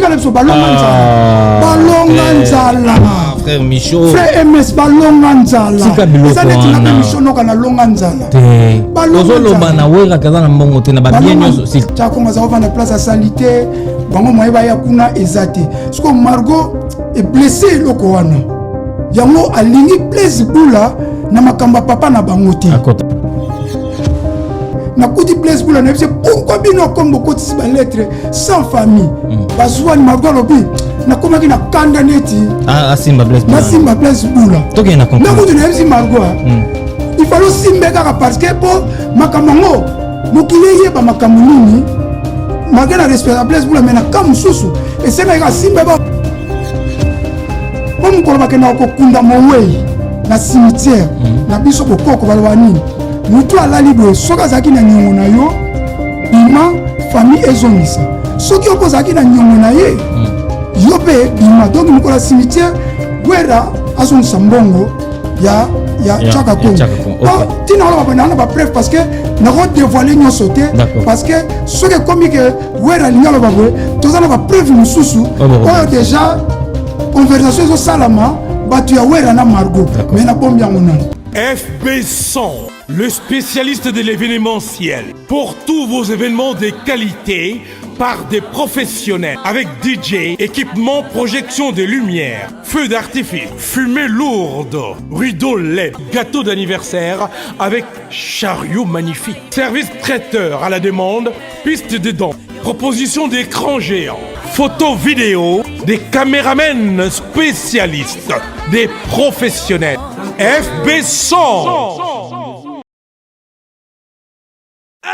Tikala biso balonga nzala, balonga nzala. Frère Micho. Frère MS, balonga nzala. Eza neti nga mpe Micho Noka nalonga nzala. Ozoloba na Wera kaza na mbongo te na babien nyonso. Tchakongo aza kovanda place asali te, bango moye baya kuna eza te. Sikoyo Margot eblesse eloko wana, yango alingi Blaise Bula na makambo ya papa na bango te. Nakuti Blaise Bula, nayebisi pourquoi bino comme bokotisi balettre sans famille. Bazwani. Margot alobi nakomaki na kanda neti nasimba Blaise Bula. Nakuti nayebisi Margot, il fallait osimbe kaka parce que mpo makambo yango mokili eyeba makambo nini. Malgré na respect ya Blaise Bula, mais na ka mosusu esengaki asimbe ba po mokolo bakendaka kokunda mowei na cimetière na biso, bokoko baloba nini? Motu alali boye, soki azalaki na niongo na yo, bima, famille ezongisa. Soki yo mpo ozalaki na niongo na ye, yo mpe bima. Donc mokolo ya cimetière, Wera azongisa mbongo ya Chaka Kongo. Ntina oloba boye, naa na bapreuve parce que nakodévoile nyonso te, parce que soki ekomi ke Wera alingi aloba boye, toza na bapreuve mosusu oyo déjà conversation ezosalama bato ya Wera na Margot, mais nabombi yango nano. FB 100, le spécialiste de l'événementiel. Pour tous vos événements de qualité, par des professionnels avec DJ, équipement, projection de lumière, feux d'artifice, fumée lourde, rideau LED, gâteau d'anniversaire avec chariot magnifique, service traiteur à la demande, piste de danse, proposition d'écran géant, photo vidéo, des caméramens spécialistes, des professionnels. FB 100. Ai!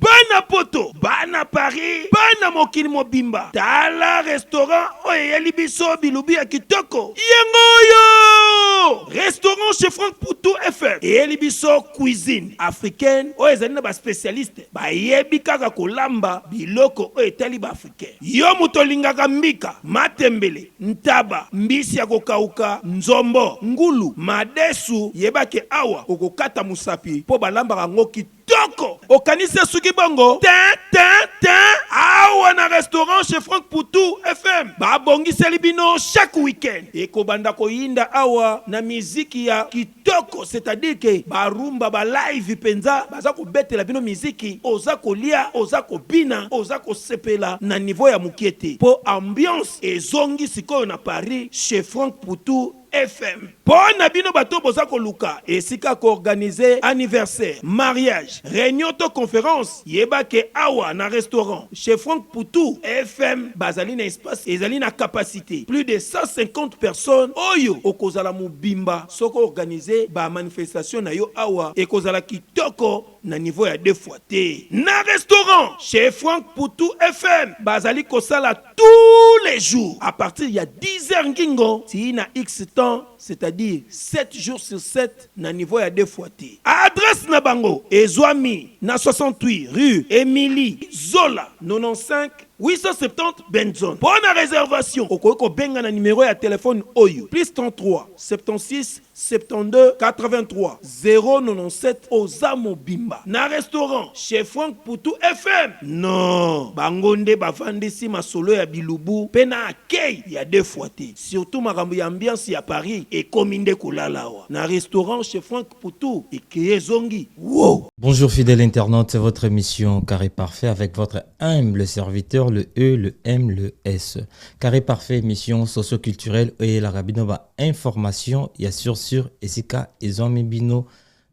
Bana Poto, bana Paris, bana mokili mobimba, tala restaurant oyo eyeli biso bilubi ya kitoko. Yango oyo restaurant Chez Frank Putu FM eyeli biso cuisine africaine oyo ezali na baspécialiste bayebi kaka kolamba biloko oyo etali baafricain. Yo moto olingaka mbika, matembele, ntaba, mbisi ya kokauka, nzombo, ngulu, madesu, yebake awa okokata mosapi mpo balambaka yango kitoko. Okanisi esuki bongo te, te, te. Awa na restaurant Chez Frank Putu FM babongiseli bino chaque week-end ekobanda koyinda awa na miziki ya kitoko, c'est-à-dire ke barumba balive mpenza baza kobetela bino miziki, oza kolia, oza kobina, oza kosepela na niveau ya mokie te, mpo ambiance ezongi sikoyo na Paris Chez Frank Putu FM. Mpo na bino bato boza koluka esika koorganize anniversaire, mariage, réunion to conférence, yebake awa na restaurant Chez Frank Putu FM bazali na espace ezali na capacité plus de 150 personnes oyo okozala mobimba. Soki organize bamanifestation na yo awa, ekozala kitoko na niveau ya deux fois te. Na restaurant Chez Frank Putu FM bazali kosala tous les jours à partir ya 10 heures ngingo tii na x temps, c'est-à-dire 7 jours sur 7, na niveau ya deux fois te. Adresse na bango ezwami na 68 rue Émilie Zola, 95 870 Benzone. Mpo na réservation, okoki kobenga na numéro ya telefone oyo: plus 33 76 72 83 097. Oza mobimba na restaurant Chez Frank Putu FM. Non, bango nde bavandisi masolo ya bilubu mpe na akei ya deux fois te. Surtout makambo ya ambiance ya Paris ekomi nde kolala awa na restaurant Chez Frank Putu. Ekeye ezongi wow. Bonjour fidèles internautes, c'est votre émission Carré Parfait avec votre humble serviteur, le E, le M, le S. Carré Parfait, émission socio-culturelle et la rabino ba information ya sur sur esika ezwami bino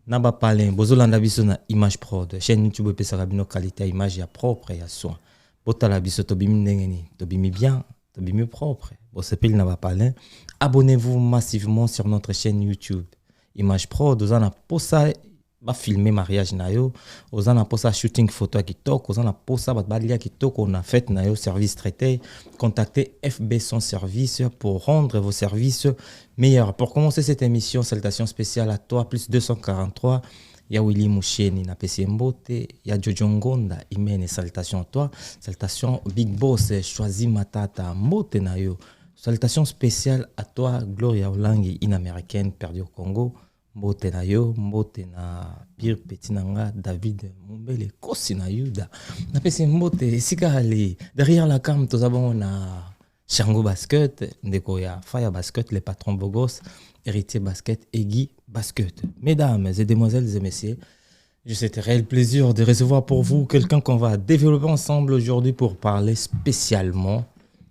na ba palin. Bozolanda biso na Image Prod, chaîne YouTube epesaka bino qualité ya image ya propre ya soin. Botala biso tobimi ndenge nini, tobimi bien, tobimi propre. Bosepeli na ba palin. Abonnez-vous massivement sur notre chaîne YouTube Image Prod. Oza na posa bafilme mariage na yo, oza na posa shooting photo ya kitoko, oza na posa bato balia kitoko na fête na yo, service traité, contactez FB Son Service pour rendre vos services meilleurs. Pour commencer cette émission, salutations spéciales à toi, plus 243 ya Willy Moucheni, napesi ye mbote, ya Jojo Ngonda Imene, salutations à toi. Salutations Big Boss Choisi Matata, mbote na yo. Salutations spéciales à toi, Gloria Olangi, une Américaine perdue au Congo. Mbote na yo, mbote na pire petit na nga David Mumbele Kosi na Yuda. Napesi mbote esika ali derrière la cam, toza bongo na Chango Basket, ndeko ya Fire Basket, le patron Bogos, Héritier Basket et Guy Basket. Mesdames et demoiselles et messieurs, j'ai cet réel plaisir de recevoir pour vous quelqu'un qu'on va développer ensemble aujourd'hui pour parler spécialement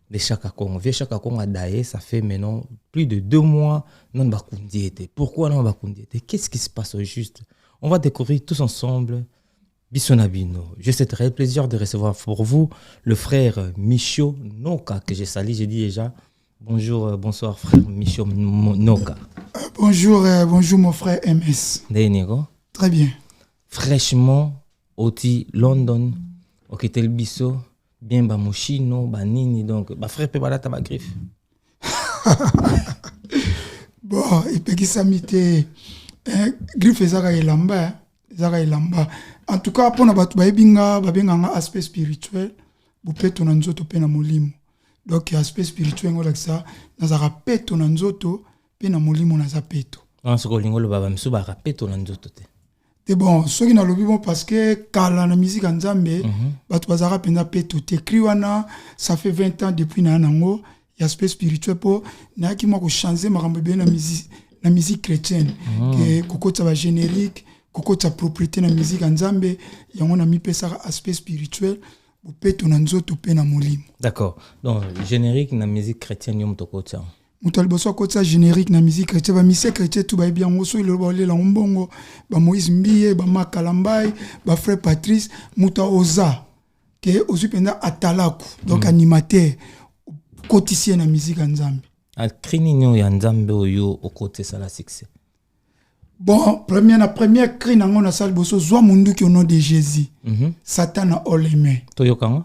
de Chaka Congo. Vieux Chaka Congo a daye, ça fait maintenant plus de 2 mois, non bakundi ye te. Pourquoi non bakundi ye te? Qu'est-ce qui se passe au juste? On va découvrir tous ensemble biso na bino. J'ai cet réel plaisir de recevoir pour vous le frère Michaud Noka, que j'ai sali, j'ai dit déjà. Bonjour, bonsoir frère Michaud Noka. Bonjour, bonjour mon frère MS. Ndenge Très bien. Fraîchement, oti London, oketeli biso, bien ba Moschino, ba nini, donc ba frère pe balata ba griffe. Bon, epekisami te. Griffe ezaka elamba, eh, ezaka elamba. En tout cas, mpona bato bayebi nga, babenga nga aspect spirituel, bopeto na nzoto mpe na molimo. Donc aspect spirituel yango olakisa nazalaka peto na nzoto mpe na molimo, naza peto. Wana soki olingi oloba, bamisu baka peto na nzoto te. Te, bon, soki nalobi bon, parce que kala na musique ya Nzambe bato bazalaka mpenza peto te. Cri wana, ça fait 20 ans depuis naya nango ya aspect spirituel, mpo nayaki mwa kochange makambo ebele na musique chrétienne, ke kokotisa bagénérique, kokotisa propriété na musique ya Nzambe. Yango namipesaka aspect spirituel, bopeto na nzoto mpe na molimo. D'accord. Donc générique na musique chrétienne, yo moto okotia? Moto ya liboso akotisa générique na musique chrétien, bamusicien chrétien tu bayebi yango. Soki lelo baolela yango mbongo, bamoïse Mbiye, bamakala mbai, bafrère Patrice, moto oza ke ozwi mpenza atalaku, donc animateur, okotisi ye na musique ya Nzambe. Cri nini oyo ya Nzambe oyo okoti esala succès? Bon, premier, na première cri nango nasala liboso, zwa munduki au nom de Jésus, Satan na oleme. Toyoka yango.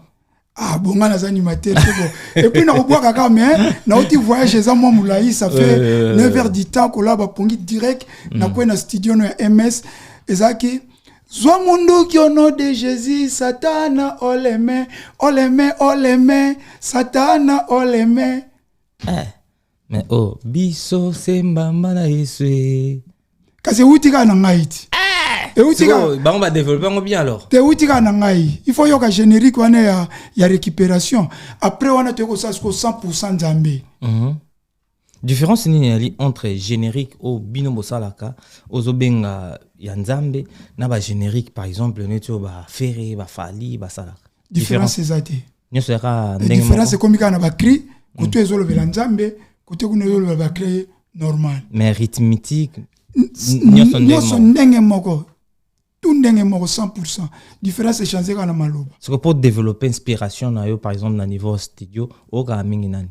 Ah bon, nga naza animateur te. Bon, et puis nakobwaka kaka, mais nauti voyage, eza mwa molai, ça fait 9 heures du temps kola bapongi direct, nakwei na studio no ya MS. Ezalaki zwa munduki au nom de Jésus, Satana oleme, oleme, oleme, Satana oleme. Eh, mais oh, biso se mbamba na Yesu e. Kasi euti kaka na ngai ti, euti kaka. Sikoyo, bango badéveloppe yango bien alors. Te, euti kaka na ngai. Il faut yoka générique wana ya récupération. Après wana toyei kosala sikoyo 100 Nzambe. Différence nini ezali entre générique oyo bino bosalaka, ozobenga ya Nzambe, na bagénérique par exemple neti oyo baFerre, baFally basalaka? Différence eza te. Nyonso yaka ndenge Différence moko. Ekomi kaka na bacri. Kote ezolobela Nzambe, kote kuna ezolobela bacri normal. Mais rythmique nyonso ndenge Nyonso moko. Ndenge moko, tout ndenge moko, 100. Différence echange kaka na maloba. Siko po développer inspiration na yo, par exemple na niveau studio, okaka mingi nani?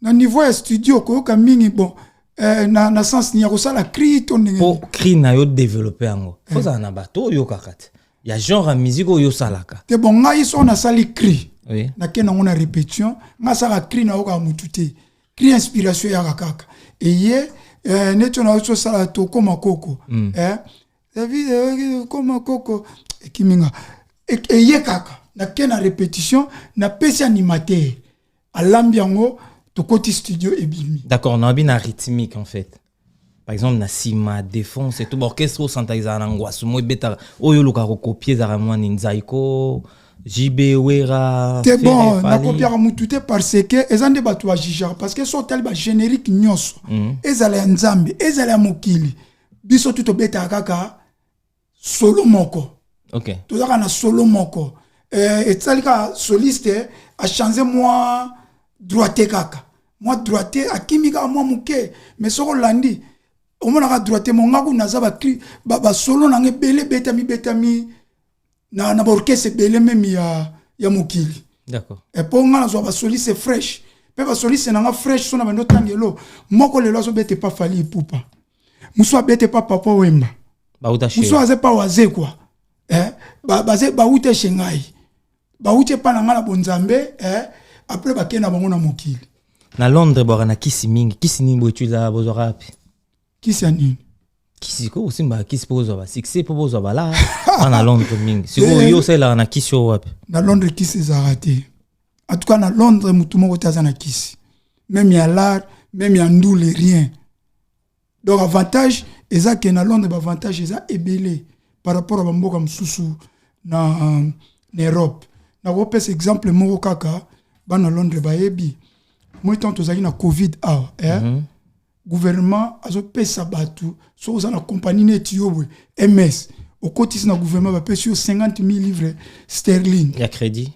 Na niveau ya studio, koyoka mingi, bon, na sens ni ya kosala cri to ndenge? Mpo cri na yo développe yango, fozala na bato oyokaka te ya genre ya musique oyo osalaka. Te, bon, ngai so nasali cri, nake nango na répétition. Ngai asalaka cri, nayokaka mutu te. Cri, inspiration eyaka kaka eye, neti oyo nauti osala, tokóma koko, David, koma koko ekimi nga. Eye kaka, nake na répétition, napesi animateur, alambi yango, tokoti studio, ebimi. D'accord, nayebi na rythmique en fait, par exemple na nsima défense et tout, baorchestre osanta ezala na ngwasu mo ebetaka oyo olukaka kokopie, ezalaka mwa nini? Zaiko, JB, Wera? Te, bon, nakopiaka mutu te, parce que eza nde bato bajugeaka, parce que so otali bagénérique nyonso, ezala ya Nzambe, ezala ya mokili, biso tu tobetaka kaka solo moko. Tozalaka na solo moko. Etali kaka soliste achange mwa droite, kaka mwa droite, akimi kaka mwa moke, mais soki olandi, omonaka droite monga kuna. Naza bacri, basolo nanga ebele ebetami betami na baorchestre ebele, même ya mokili. Mpo nga nazwa basoliste fresh, mpe basoliste nanga fresh, so na bando otanga elo moko lelo azobeta epa Fally Ipupa, mosu abete epa Papa Wemba, mosu aza epa Wazekwa, eh, bauta chez ngai, bauti epa na ngai na bonzambe, eh, après bakei na bango na mokili. Na Londres bwaka na kisi mingi. Kisi nini boye tuila, bozwaka wapi? Kisi ya nini? Kisi ko osimbaka kisi mpo bozwa basuccès, mpo bozwa bala wana na Londres mingi. Sikoyo yo osalelaka na kisi oyo wapi? Na Londres kisi ezalaka te. En tout cas na Londres motu moko te aza na kisi, même ya lar, même ya ndule, rien. Donc avantage Eza ke na Londres baavantage eza ebele par rapport ya bamboka mosusu na Europe. Nakopesa exemple moko kaka, bana Londres bayebi. Moi, ntango tozalaki na Covid awa, eh? Gouvernement azopesa bato, soki oza na compagnie neti yo boye, ms okotisi na gouvernement, bapesi yo 50 000 livres sterling. Ya crédit.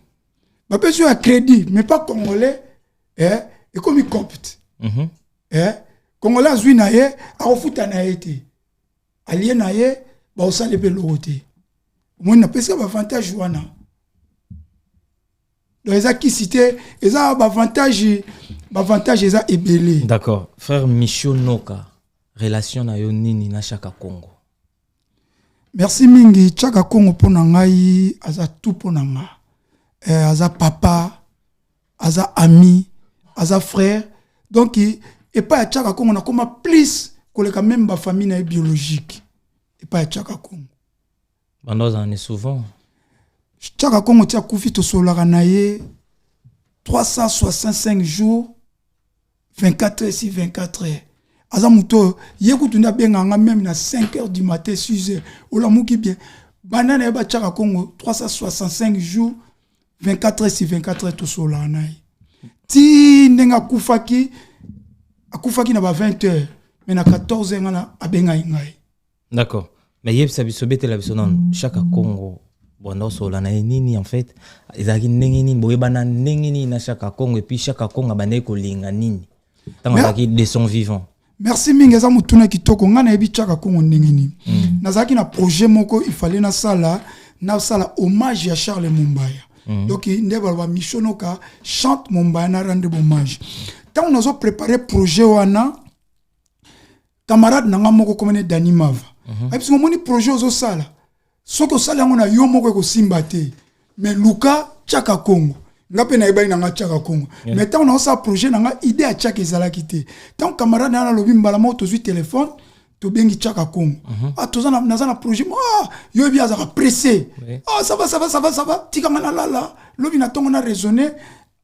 Bapesi yo ya crédit, mais pas congolais, eh? Ekomi copte. Eh? Congolais azwi na ye, akofuta na ye te, alie na ye, baosala mpe eloko te. Omoni, napesika baavantage wana. Donc eza kisi te, eza baavantage, baavantage eza ebele. D'accord. Frère Michio Noka, relation na yo nini na Chaka Congo? Merci mingi. Chaka Congo mpo na ngai aza tout mpo na nga. Aza papa, aza ami, aza frère. Donc epai ya Chaka Congo nakóma plus koleka même bafamille na ye biologique, epai ya Chaka Congo. Banda ozala ne souvent? Chaka Congo ti akufi, tosololaka na ye 365 jours, 24 heures sur 24 heures. Aza moto oyo ye kutu nde abengaka nga même na 5 heures du matin, 6 heures, olamuki bien. Banda na ye batiaka Congo, 365 jours, 24 heures sur 24 heures, tosololaka na ye ti ndenge akufaki. Akufaki na ba 20 heures, mais na 14 heures nga na abengaki ngai. D'accord, mais yebisa biso, betela biso nanu Chaka Congo, banda osolola na ye nini? En fait, ezalaki ndenge nini? Boyebana ndenge nini na Chaka Congo? Et puis Chaka Congo abandaki kolinga nini ntango azalaki de son vivant? Merci mingi, eza motuna kitoko. Ngai nayebi Chaka Congo ndenge nini? Nazalaki na projet moko, il fallait nasala hommage ya Charles Mombaya. Donc nde baloba Micho Noka chante Mombaya na rendre hommage. Ntango nazoprépare projet wana, camarade na nga moko komene Dani Mava ayebisi: "Omoni projet ozosala, soki osali yango na yo moko ekosimba te, mais luka Chaka Congo." Nga mpe nayebaki na nga Chaka Congo, mais ntango naosala projet na nga, idée ya Chaka ezalaki te. Ntango camarade na nga nalobi, mbala moko tozwi telefone, tobengi Chaka Congo. Ah, toza na, naza na projet. Ah, yo yebi azalaka pressé. Ah, ça va, ça va, ça va, ça va, tikanga nalala, lobi na ntongo na raisonner,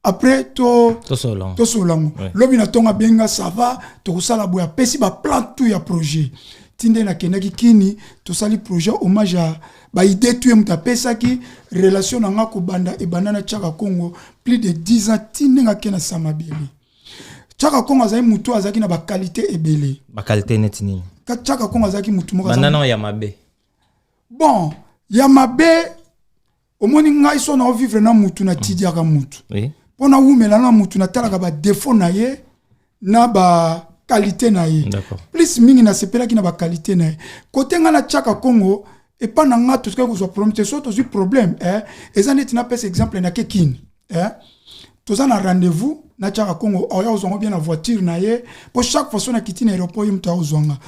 après to tosolola. Tosolola yango. Lobi na ntongo abenga: "Ça va, tokosala boye." Apesi baplan tout ya projet. Ti nde nakendaki kini, tosali projet hommage ya baidée tu ye moto apesaki. Relation na nga kobanda ebanda na Chaka Congo plus de 10 ans, ti ndenge ake na samabele. Chaka Congo azali motu azalaki na baqualité ebele. Baqualité neti nini? Chaka Congo azalaki motu moko banda nao ya mabe. Bon, ya mabe, omoni ngai so na ovivre na mutu, natidiaka mutu. Mpo nawumela na mutu, natalaka badéfaut na ye na baqualité na ye. Plus mingi nasepelaki na baqualité na ye. Kote ngai natiaka Congo, epa na nga totikaki kozwa problème te. So tozwi problème, eza neti napesa exemple: nake kini, toza na rendez-vous, natiaka Congo aoya kozwango bien na voiture na ye, mpo chaque fois so nakiti na aéroport, ye moto akozwanga.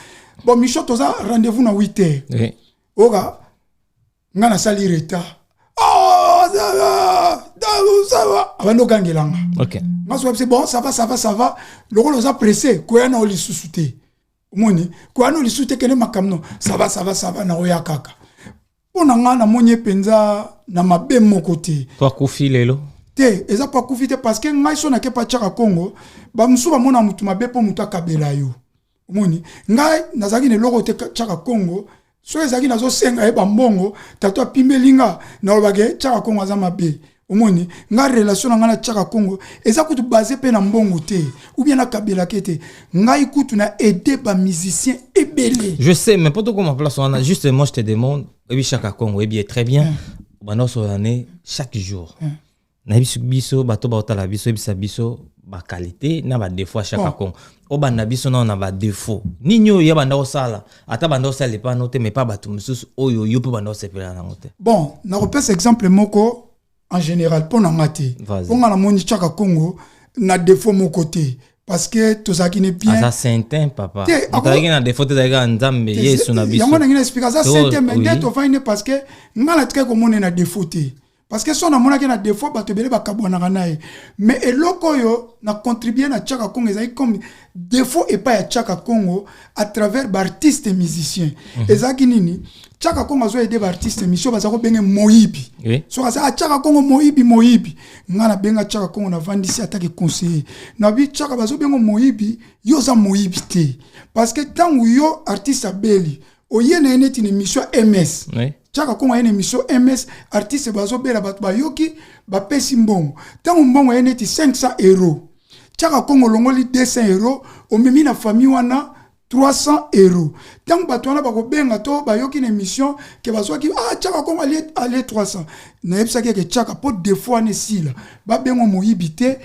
Bon, Micho, toza rendez-vous na 8 heures. Oka nga nasali retard. Oh, ça va, ça va, abandi ogangelanga. Nga soki bise: "Bon, ça va, ça va, ça va." Lokola oza pressé, koya na yo lisusu te. Omoni, koya na yo lisusu te, kende makambo no. Ça va, ça va, ça va, na oya kaka. Mpo na nga namoni ye mpenza na mabe moko te. To akufi lelo? Te, eza mpo akufi te, parce que ngai so nake pa tiaka Kongo, bamosusu bamona motu mabe mpo motu akabela yo. Omoni, ngai nazalaki na eloko te. Tiaka Kongo, soki ezalaki nazosenga ye bambongo, tato apimeli nga, nalobake Tiaka Kongo aza mabe. Omoni, nga relation na ngai na Tiaka Kongo eza kutu base mpe na mbongo te, ou bien nakabelaki te. Ngai kutu na aide bamusicien ebele. Je sais, mais pour tokoma place wana, justement, je te demande, oyebi Chaka Congo, oyebi très bien, banda osolola ne chaque jour. Nayebi biso bato baotala biso, oyebisa biso baqualité na badéfaut ya Chaka Congo. Obanda biso nao na badéfaut nini oyo ya banda kosala, ata banda kosala epano te, mais pa bato mosusu oyo yo mpe banda kosepela nango te. Bon, nakopesa exemple moko en général mpo na nga te. Vas-y. Mpo nga namoni Tiaka Congo na défaut moko te, parce que tozalaki ne bien. Aza saintin, papa. Te, azalaki na défaut te, ezalaki kaka Nzambe Yesu na biso. Yango nangi na explique, aza saint te, mais oui. nde tovandi ne, parce que nga natikaki komona na défaut te. Parce que so namonaki na défaut, bato ebele bakabwanaka na ye. Mais eloko oyo na contribue na Tchaka Congo ezalaki comme défaut epai ya Tchaka Congo à travers baartiste musicien. Ezalaki nini? Tchaka Congo azoaider baartiste musicien, baza kobenge moyibi. Soki aza atiaka Kongo moyibi, moyibi, nga nabenga Tiaka Kongo, navandisi atake conseiller nabi: "Tiaka, bazobenga moyibi, yo oza moyibi te, parce que ntango yo artiste abeli, oye na ye neti na émission ya MS." Tiaka Kongo aye na émission MS, artiste bazobela, bato bayoki, bapesi mbongo. Ntango mbongo aye neti 500 euro, Tiaka Kongo olongoli 200 euro, omemi na famille wana 300 euro. Ntango bato wana bakobenga to bayoki na émission ke bazwaki, ah, Tiaka Kongo alie 300. Nayebisaki eke Tiaka, mpo défaut wana esila, babenga moyibi te.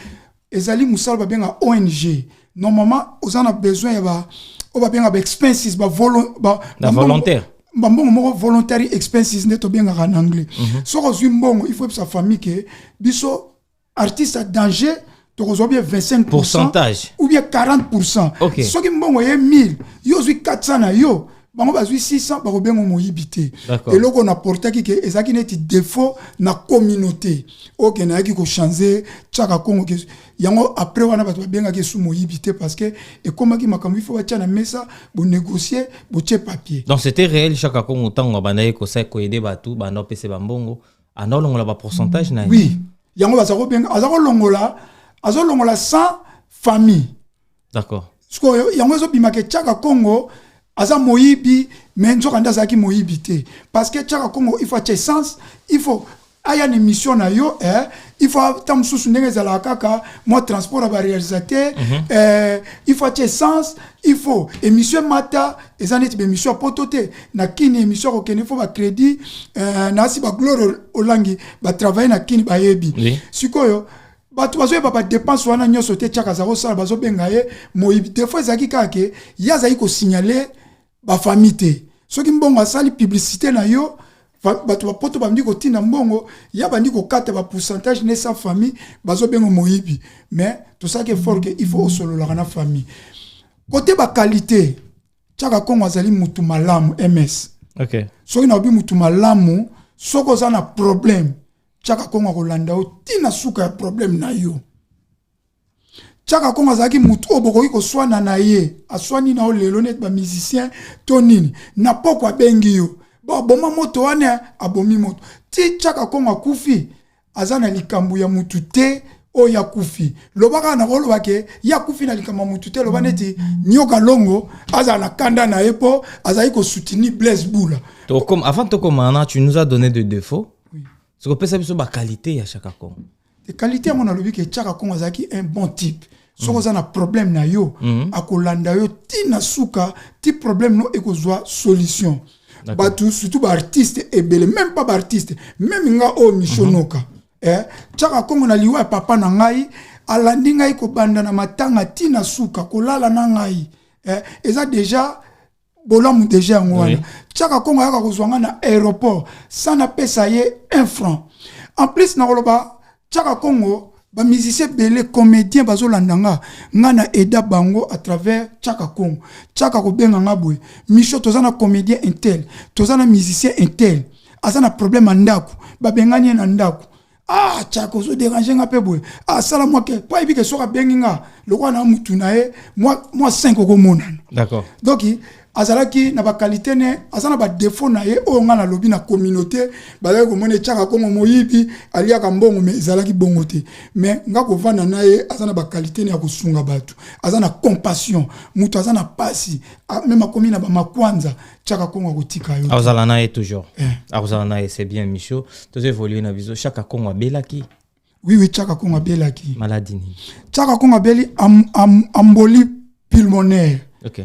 Ezali mosala babenga ONG. Normalement oza na besoin ya ba oyo babenga ba expenses, Na volontaire. Bambongo moko, voluntary expenses nde tobengaka na anglais. Soki ozwi mbongo, il faut yebisa famille ke biso artiste ya danger tokozwa bien 25 Pourcentage. ou bien 40. Soki mbongo ye 1000, yo ozwi 400 na yo, bango bazwi 600, bakobenga moyibi te. Eloko naportaki ke ezalaki neti défaut na communauté oyo ke nayaki kochanger Tiaka Kongo ke yango. Après wana, bato babengaki esu moyibi te, parce que ekomaki makambo ifo batia na mesa, bonégocie, botie papier. Donc c'était réel, Chaka Kongo, ntango abandaki kosala, koaider bato, banda opesa bambongo, anda olongola bapourcentage na ye? Oui, yango baza kobenga, aza kolongola, azolongola sans famille. Sikoyo yango ezobimaka Tiaka Kongo aza moyibi, mais nzoka nde azalaki moyibi te, parce que Tiaka Kongo, il faut atia essence, il faut aya na émission na yo, il faut ata mosusu ndenge ezalaka kaka mwa transport ya baréalisateur, il faut atia essence, il faut émission emata. Eza neti baémission ya poto te. Na Kini, émission akokende, il faut bacrédit, nasi bagloire olangi batravaille na Kini, bayebi. Sikoyo bato bazoyeba badepense wana nyonso te. Tiaka aza kosala, bazobenga ye moyibi. Des fois ezalaki kaka ke ye azali kosignale bafamille te. Soki mbongo asali publicité na yo, bato bapoto bandi kotinda mbongo, ya bandi kokata bapourcentage ne sa famille, bazobenga moyibi. Mais tosalaki effort ke il faut osololaka na famille. Kote baqualité, Tiaka Kongo azali mutu malamu, ms. Soki nakobi mutu malamu, soki oza na problème, Tiaka Kongo akolanda yo ntina suka ya problème na yo. Tiaka Kongo azalaki mutu oyo bokoki koswana na ye, aswani na yo lelo neti bamusicien to nini, na poko abengi yo bo aboma moto wana, abomi moto. Ti Tiaka Kongo akufi, aza na likambo ya mutu te oyo akufi. Loba kaka na koloba ke ye akufi na likambo ya mutu te. Loba neti Nyoka Longo azala na kanda na ye mpo azali kosoutenir Blaise Bula. Donc, comme, avant tokoma, tu nous as donné des défauts. Ce qu'on peut biso baqualité ya Chaka Kongo. Qualité yango, nalobi ke Tiaka Kongo azalaki un bon type. Soki oza na problème na yo, akolanda yo ntina suka ti problème no ekozwa solution. Bato, surtout baartiste ebele, même pas baartiste, même nga oyo Micho Noka, Tiaka Kongo na liwa ya papa na ngai, alandi ngai kobanda na matanga ntina suka, kolala na ngai, eza déjà bolamu déjà yango wana. Tiaka Kongo ayaka kozwa ngai na aéroport sans napesa ye un franc. En plus, nakoloba Tiaka Kongo, bamusicien ebele, comédien bazolanda nga, nga na eda bango à travers Tiaka Kongo. Tiaka kobenga nga boye: "Micho, toza na comédien intel, toza na musicien intel, aza na problème ya ndako, babengani ye na ndako." "Ah, Tiaka, ozodéranger nga mpe boye." Asala mwa ke po ayebi ke soki abengi nga, lokola na mutu na ye, mwa 5 okomonana. Donc azalaki na baqualité ne, aza na badéfaut na ye oyo ngai nalobi na communauté bazalaki komona etiaka Kongo moyibi, aliaka mbongo, mais ezalaki bongo te. Mais nga kovanda na ye, aza na baqualité ne ya kosunga bato, aza na compassion. Moto aza na pasi, même akomi na bamakwanza, Tiaka Kongo akotika yo. Akozala na ye toujours. Akozala na ye, c'est bien. Micho, tozo évolue na biso. Chaka Kongo abelaki? Oui, Tiaka Kongo abelaki. Maladie nini? Tiaka Kongo abeli embolie pulmonaire.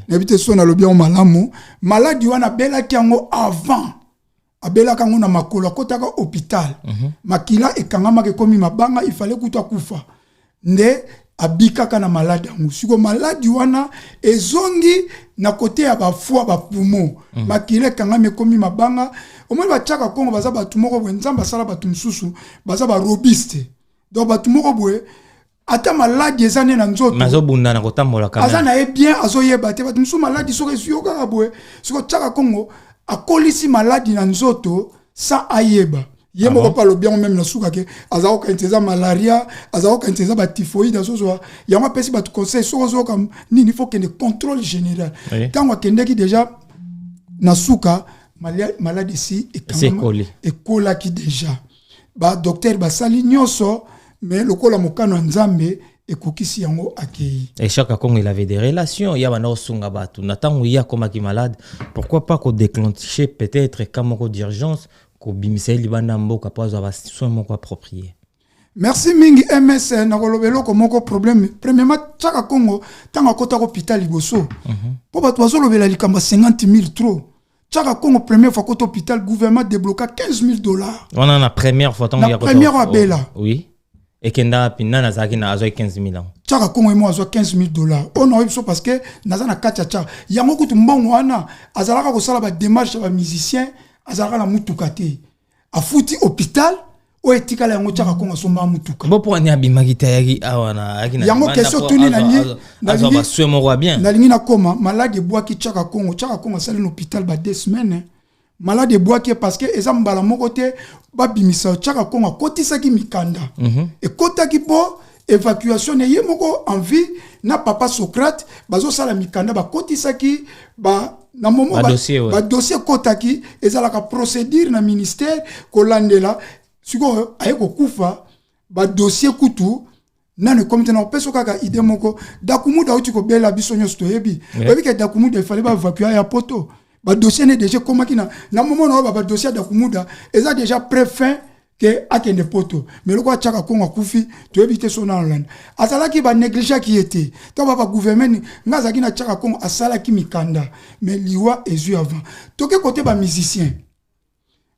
Nayebi te so nalobi yango malamu. Maladi wana abelaki yango avant, abelaka yango na makolo, akotaka hôpital, makila ekangamaka, ekomi mabanga, ifale kutu akufa. Nde abikaka na maladi yango. Siko maladi wana ezongi na kote ya bafoie, bapoumon, makila ekangami, ekomi mabanga. Omoni, batiaka Kongo baza bato moko boye, Nzambe asala bato mosusu baza barobuste. Donc bato moko boye, ata maladi eza nde na nzoto, azobunda na kotambola. Aza na ye bien, azoyeba te. Bato mosusu, maladi soki ezwi yo kaka boye, soki otiaka Kongo akolisi maladi na nzoto sa ayeba. Ye moko mpe alobi yango même na suka ke aza kokanisa eza malaria, aza kokanisa eza batyphoïde, azozwa yango. Apesi bato conseil, soki ozoyoka nini, faut kende contrôle général. Ntango akendeki déjà na suka, maladi esi ekolaki déjà. Badocteur basali nyonso, mais lokola mokano ya Nzambe ekokisi yango, akei. Et Chaka Congo, il avait des relations, ya bana osunga bato. Na ntango ye akomaki malade, pourquoi pas kodéclencher peut-être cas moko d'urgence, kobimisa ye libanda mboka mpo azwa basoin moko approprié? Merci mingi, MS. Nakoloba eloko moko, problème. Premièrement, Chaka Congo, ntango akotaka hôpital liboso, mpo bato bazolobela likambo ya 50 000 trop. Chaka Congo, première fois akota hôpital, gouvernement débloqua 15 000 $. Wana na première fois? Na première abela. Oui, ekenda wapi? Nani azalaki na azwaki 15 000 ans? Chaka Congo ye mo azwa 15 000 $. Oyo naoyebi biso parce que naza na kati ya Chaka yango. Kutu mbongo wana azalaka kosala badémarche ya bamusicien, azalaka na mutuka te, afuti hôpital oyo etikala yango. Chaka Kongo asombaka mutuka. Bo mpo ani abimaki te, ayaki awa na ayaki na Yango question tuni. Azwa basoin moko ya bien. Nalingi nakoma maladi ebwaki Chaka Kongo. Chaka Kongo asali na hôpital ba 2 semaines, maladi ebwaki ye parce que eza mbala moko te babimisa. Chaka Kongo akotisaki mikanda, ekotaki mpo évacuation ne ye moko en vie na papa Socrate bazosala mikanda, bakotisaki ba na momo. Badossier, ouais. Badossier ekotaki, ezalaka procédure na ministère kolandela. Sikoyo aye kokufa, badossier kutu nano ekomi te. Na kopesa kaka idée moko, Dakumuda auti kobela, biso nyonso toyebi. Oyebi ke Dakumuda efale baévacue ya poto, badossier ne déjà ekomaki na momo na oyo badossier ya Dakumuda eza déjà pré-fin ke akende poto. Mais lokola Chaka Kongo akufi, toyebi te so nano landa azalaki, banégligeaki ye te. Ntango ba bagouvernement, nga azalaki na Chaka Kongo, asalaki mikanda, mais liwa ezwi avant. Toke kote bamusicien,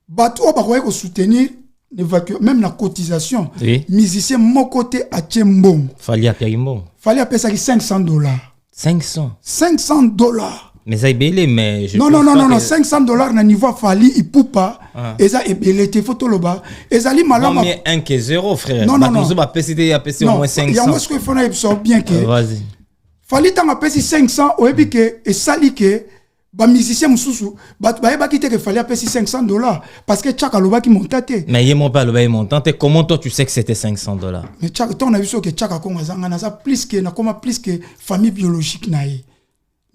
bato oyo bakoki kosoutenir évacuer même na cotisation, musicien moko te atie mbongo. Fally apiaki mbongo? Fally apesaki 500 $. 500? 500 $. Mais eza ebele, mais je Non, non, pense non, pas non, non, 500 $ na niveau ya Fally Ipupa eza ebele te. Faut toloba ezali malamu. Non, mais 1 que 0, frère. Non, non, Bato non. mosusu bapesi te, apesi au Non, moins 500. yango sikoyo ifo nayebisa bien ke Vas-y. Fally, ntango apesi 500, oyebi ke esali ke bamusicien mosusu, bato bayebaki te ke Fally apesi 500 $, parce que Chaka alobaki montant te. Mais ye moko mpe alobaki montant te. Comment toi tu sais que c'était 500 $? Mais Chaka, ntango na biso ke Chaka Kongo aza nga, naza plus ke, nakoma plus ke famille biologique na ye.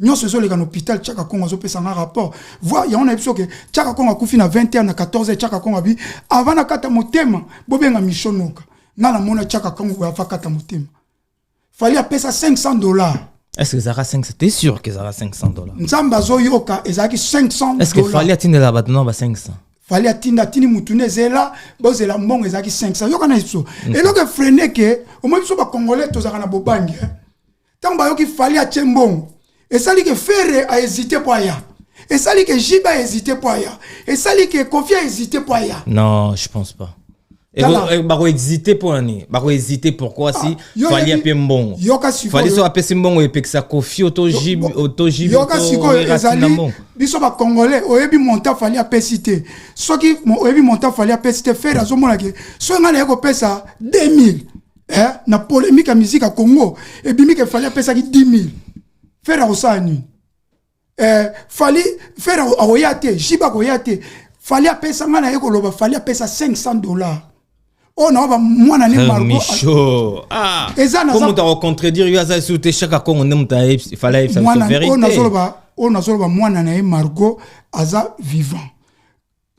Nyonso ezoleka na hôpital, Chaka Kongo azopesa nga rapport. Voi yango na biso ke Chaka Kongo akufi na 20 heures, na 14 heures Chaka Kongo abi avant nakata motema, bobenga Mishonoka. Nga namona Chaka Kongo boye afa kata motema. Fally apesa 500 $. Est-ce que ezalaka 500? T'es sûr que ezalaka 500 $? Nzambe azoyoka, ezalaki 500. Est-ce que Fally atindela bato na ba 500? Fally atinda, atindi mutu nde ezela, bozela mbongo ezalaki 500. Yoka na biso eloko efreiner ke omoi biso bacongolais tozalaka na bobangi. Ntango bayoki Fally atie mbongo, esali ke Ferre ahésite mpo aya, esali ke JB ahésite mpo aya, esali ke Koffi ahésite mpo aya. Non, je pense pas. Bakohésite mpo na nini? Bakohésite pourquoi si Fally ape mbongo? Yoka sikoyo. Fally so apesi mbongo, epekisa Koffi oto JB oto JB? Yoka sikoyo, ezali biso bacongolais. Oyebi montant Fally apesi te. Soki oyebi montant Fally apesi te, Ferre azomona ke soki ngai naye kopesa 2000, na polémique ya musique ya Congo ebimi ke Fally apesaki 10 000, Ferre akosala nini? Fally, Ferre akoya te, JB akoya te. Fally apesa, ngai naye koloba, Fally apesa 500 $. Oyo na bamwana ne Marco eza moto akocontredire yo aza esu te. Chaka Kongo nde moto Fally ayebisa biso vérité. Oyo nazoloba, mwana na ye Margot aza vivant.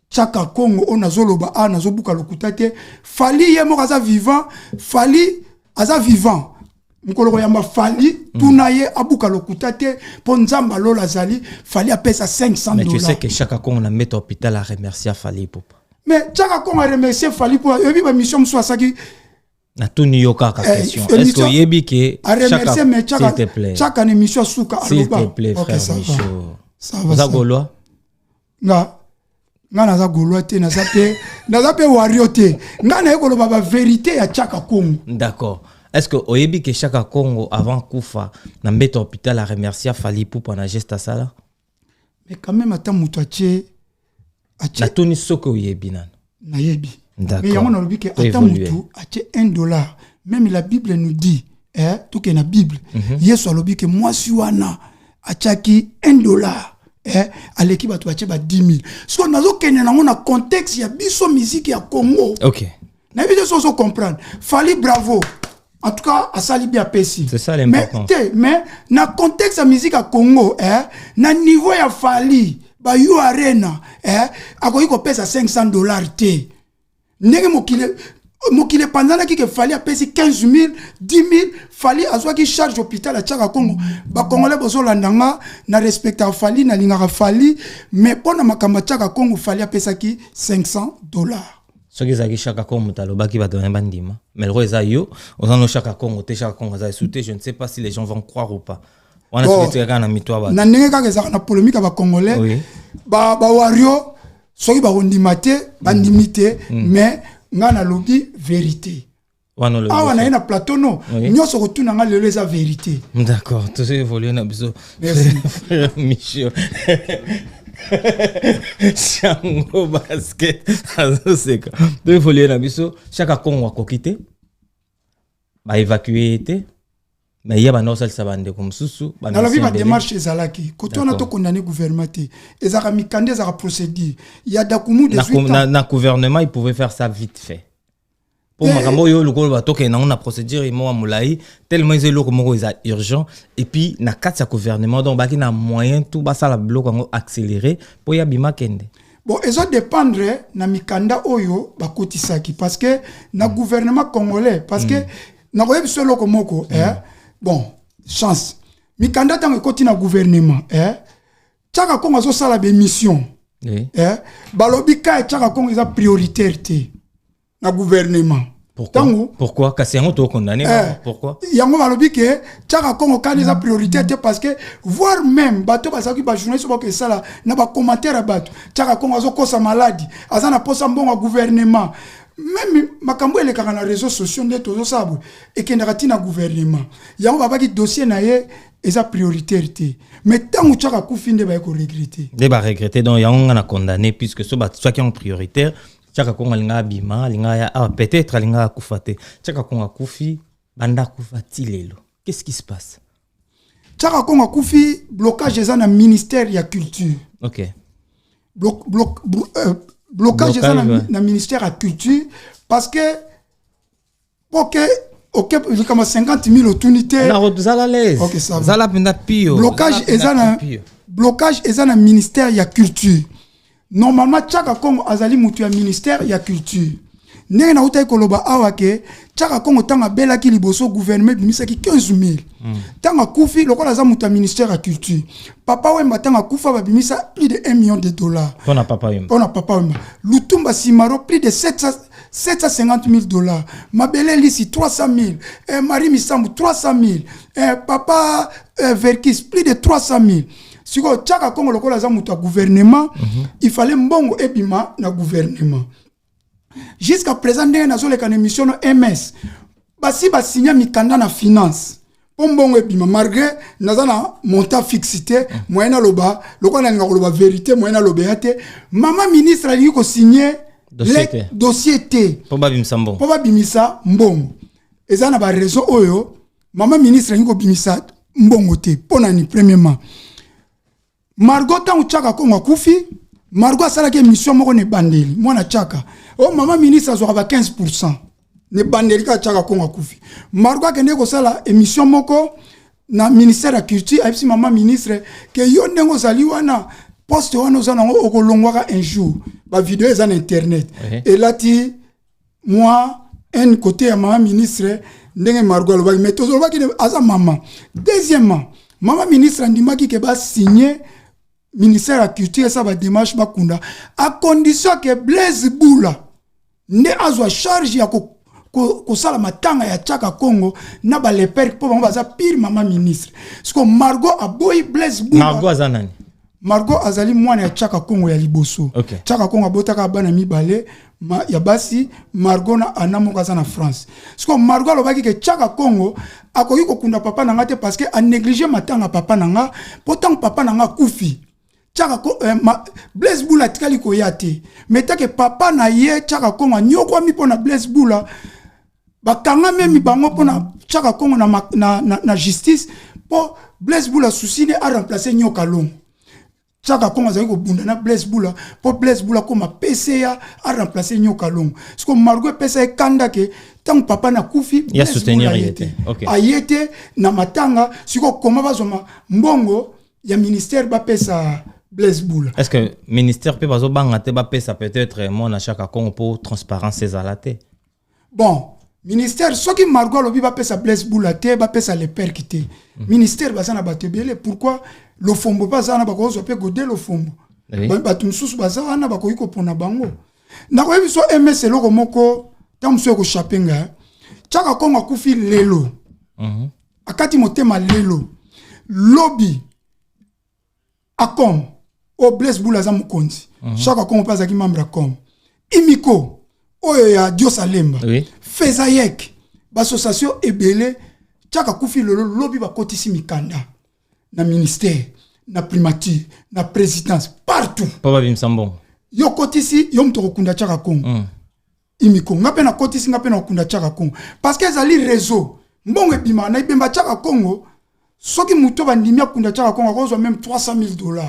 Chaka Kongo oyo nazoloba awa, nazobuka lokuta te. Fally ye moko aza vivant. Fally aza vivant. Mokolo koyamba Fally, tuna ye, abuka lokuta te, mpo Nzambe alola azali. Fally apesa 500. Mais tu sais que Chaka Kongo na mbeto hôpital a remercier Fally Ipupa? Mais Chaka Kongo a remercier Fally mpo oyebi bamission mosusu asaki. Natuni yo kaka question: est ce que oyebi ke Aremercier, mais Chaka na émission asuka. S'il te plaît, frère Micho, oza Gaulois? Nga naza Gaulois te, naza mpe Warrior te. Nga naye koloba bavérité ya Chaka Kongo. D'accord. Est ce que oyebi ke Chaka Kongo, avant kufa na mbeto hôpital, a remercier Fally Ipupa na geste asala? Mais quand même, ata moto atie. Natuni soki oyebi nano. Nayebi, mais yango nalobi ke ata motu atie 1 dollar, même la Bible nous dit, toke na Bible, Yesu alobi ke mwasi wana atiaki 1 dollar. Aleki bato batie ba 10 000. Siko nazokende nango na contexte ya biso, musique ya Congo. Nayebi te so ozo comprendre. Fally, bravo, en tout cas asali bien, apesi. C'est ça l'important. Mais te, mais na contexte ya musique ya Congo, na niveau ya Fally, ba U Arena, akoki kopesa 500 $ te. Ndenge mokili epanzanaki ke Fally apesi 15 000, 10 000, Fally azwaki charge hôpital atiaka Congo. Bacongolais bozolanda nga, na respectaka Fally, nalingaka Fally, mais mpo na makambo atiaka Congo, Fally apesaki 500 $. Soki ezalaki Chaka Congo moto alobaki, bato baye bandima, mais lelo eza yo, oza no Chaka Congo te, Chaka Congo aza esu te. Je ne sais pas si les gens vont croire ou pas wana. Bon, soki etikaka kaka na mito ya bato. Na ndenge kaka ezalaka na polémique ya bacongolais, bawario soki bakondima te, bandimi te, mais ngai nalobi vérité. Wana olobi. Awa naye na plateau no nyonso kotuna nga lelo eza vérité. D'accord, tozo évolue na biso. Merci. Frère Michel Chango Basket azoseka. To évolue na biso. Chaka Congo akoki te, baévacue ye te, mais ye banda kosalisa bandeko mosusu. Nalobi Bamusicien ebele. Badémarche ezalaki kote wana. Tokondane gouvernement te, ezalaka mikanda, ezalaka procédure ya Dakumu de na, 18 na, ans. Na gouvernement, il pouvait faire ça vite fait mpo makambo oyo lokola batokende nango na procédure moko ya molai tellement eza eloko moko eza urgent. Et puis na kati ya gouvernement, donc baki na moyen tout basala biloko yango accéléré mpo ya bima kende. Bon, ezodépendre na mikanda oyo bakotisaki, parce que na gouvernement congolais, parce que nakoyebi so eloko moko, bon chance, mikanda ntango ekoti na gouvernement, Tiaka Kongo azosala baémission, balobi ka Tiaka Kongo eza prioritaire te na gouvernement. Pourquoi? Ntango Pourquoi kasi yango tokondane? Pourquoi? Yango balobi ke Tiaka Kongo kani eza prioritaire te, parce que voire même bato bazalaki bajournaliste oyo bakesala na bacommentaire ya bato, Tiaka Kongo azokosa maladi, aza na posa mbongo ya gouvernement. Même makambo elekaka na réseaux sociaux nde tozosala boye, ekendaka ntina gouvernement. Yango babaki dossier na ye eza prioritaire te. Mais ntango Tiaka akufi nde baye koregretter. Nde baregretter. Donc yango nga na condamné, puisque so batiaki yango prioritaire, Tiaka Kongo alinga abima, alinga aya awa, peut-être alinga akufa te. Tiaka Kongo akufi, banda akufa ti lelo, qu'est-ce qui se passe? Tiaka Kongo akufi, blocage eza na ministère ya Culture. Blocage eza na, Blocage, ouais. na ministère ya Culture, parce que po ke oke likambo 50 000 otuni te. Na zala l'aise. Ok, ça va. Zala mpenza pio. Blocage Zala eza mpenza na pio. Blocage eza na ministère ya Culture. Normalement Tiaka Kongo azali mutu ya ministère ya Culture. Ndenge nautaki koloba awa ke Tiaka Kongo, ntango abelaki liboso, gouvernement ebimisaki 15 000. Ntango akufi, lokola aza mutu ya ministère ya Culture, Papa Wemba ntango akufa, babimisa plus de 1 million de dollars. Mpona Papa Wemba. Mpona Papa Wemba. Lutumba Simaro, plus de 700 750 000 $. Mabele Lisi, 300 000. Marie Misambu, 300 000. Papa Verkis, plus de 300 000. Sikoyo Tiaka Kongo, lokola aza moto ya gouvernement, il fallait mbongo ebima na gouvernement. Jusqu'à présent, ndenge nazoleka na émission no ms, basi basinya mikanda na Finance mpo mbongo ebima, malgré naza na montant fixe te. Moyen naloba, lokola nalinga koloba vérité, moyen naloba ya te. Mama ministre alingi kosigne Dossier te. Dossier te. Mpo babimisa mbongo. Mpo babimisa mbongo. Eza na baraison oyo mama ministre alingi kobimisa mbongo te. Mpo nani? Premièrement, Margot, ntango Tiaka Kongo akufi, Margot asalaki émission moko na ebandeli, mwana Tiaka o mama ministre azwaka ba 15 % na ebandeli. Kaka Tiaka Kongo akufi, Margot akendeki kosala émission moko na ministère ya Culture, ayebisi mama ministre ke yo ndenge ozali wana, poste wana oza nango, okolongwaka un jour. Bavideo eza na internet. Elati mwa un côté ya mama ministre, ndenge Margot alobaki, mais tozolobaki aza mama. Deuxièmement, mama ministre andimaki ke basigne ministère ya Culture esa badémarche, bakunda, à condition ke Blaise Bula nde azwa charge ya kosala matanga ya Tiaka Kongo na balepere, mpo bango baza pire mama ministre. Siko Margot aboyi Blaise Bula. Margot aza nani? Margot azali mwana ya Tiaka Kongo ya liboso. Tiaka Kongo abotaka bana mibale ya basi, Margot na Ana, moko aza na France. Siko Margot alobaki ke Tiaka Kongo akoki kokunda papa na nga te, parce que anéglige matanga papa na nga, mpo ntango papa na nga akufi, Tiaka Blaise Bula atikali koya te. Mais take papa na ye Tiaka Kongo anyokwami mpo na Blaise Bula, bakanga memi bango mpo na Tiaka Kongo na justice, mpo Blaise Bula susi nde aremplace Nyoka Longo. Chaka Kongo azalaki kobunda na Blaise Bula mpo Blaise Bula akoma PCA aremplace Nyoka Longo. Siko Margot epesa ye kanda ke ntango papa nakufi Ya Blaise soutenir Bula ye aye te. te. Ok. Aye te na matanga. Siko koma bazwa mbongo ya ministère bapesa Blaise Bula. Est ce que ministère mpe bazobanga te bapesa peut-être mwana Chaka Kongo mpo transparence ezala te? Bon, ministère, soki Margot alobi bapesa Blaise Bula te, bapesa leperke te, ministère baza na bato ebele. Pourquoi Lofombo mpe aza wana? Bakozwa mpe Gode Lofombo. Bato mosusu baza wana, bakoki kopona bango. Nakoyebi so ms eloko moko, ntango mosusu ekochape ngai. Chaka Kongo akufi lelo, akati motema lelo, lobi acom oyo Blaise Bula aza mokonzi, Chaka Kongo mpe azalaki membre ya com, Imiko oyo ya Dios Alemba, Fezayek, baassociation ebele. Chaka akufi lelo, lobi bakotisi mikanda na ministère, na primature, na présidence, partout. Mpo babimisa mbongo. Yo kotisi, yo moto okokunda Chaka Kongo. Imiko, nga mpe nakotisi, nga mpe nakokunda Chaka Kongo, parce que ezali réseau. Mbongo ebimaka na ebemba Chaka Kongo. Soki moto bandimi akunda Chaka Kongo, akozwa même 300 000 $.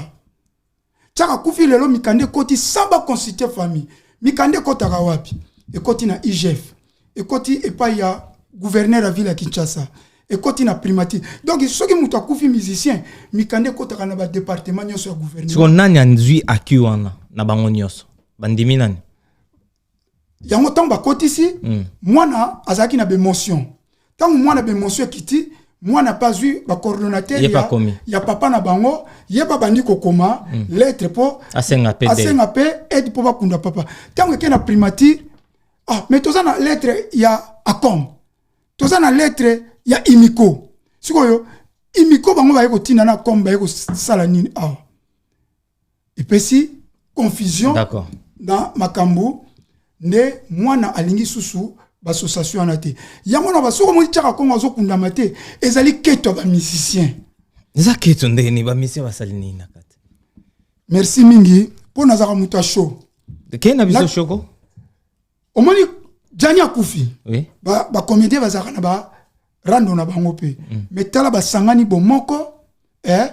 Chaka akufi lelo, mikanda ekoti sans baconsulte famille. Mikanda ekɔtaka wapi? Ekɔti na IGF, ekɔti epai ya gouverneur ya ville ya Kinshasa, ekɔti na primature. Donc soki moto akufi musicien, mikanda ekɔtaka na badépartement nyonso ya gouvernement. Siko nani azwi aki wana na bango nyonso? Bandimi nani? Yango ntango bakotisi, mwana azalaki na baémotion. Ntango mwana baémotion ekiti, mwana mpe azwi bacoordonnateur Ye mpe ya, akomi. ya papa na bango. Ye babandi kokoma lettre mpo asenga mpe deuil. Asenga mpe aide mpo bakunda papa. Ntango eke na primature, ah, mais toza na lettre ya acom, toza na lettre ya Imiko. Sikoyo Imiko bango baye kotinda na acom, baye kosala nini awa? Epesi confusion na makambo nde mwana alingi susu baassociation wana te. Yango na basoko omoni Chaka Kongo azokundama te, ezali keto ya bamusicien. Eza keto ndenge bamusicien basali nini na kati? Merci mingi mpo nazalaka moto ya show. Kei na biso shoko. Omoni Jani akufi, bacomédien bazalaka na barando na bango mpe. Mais tala, basangani bomoko, eh,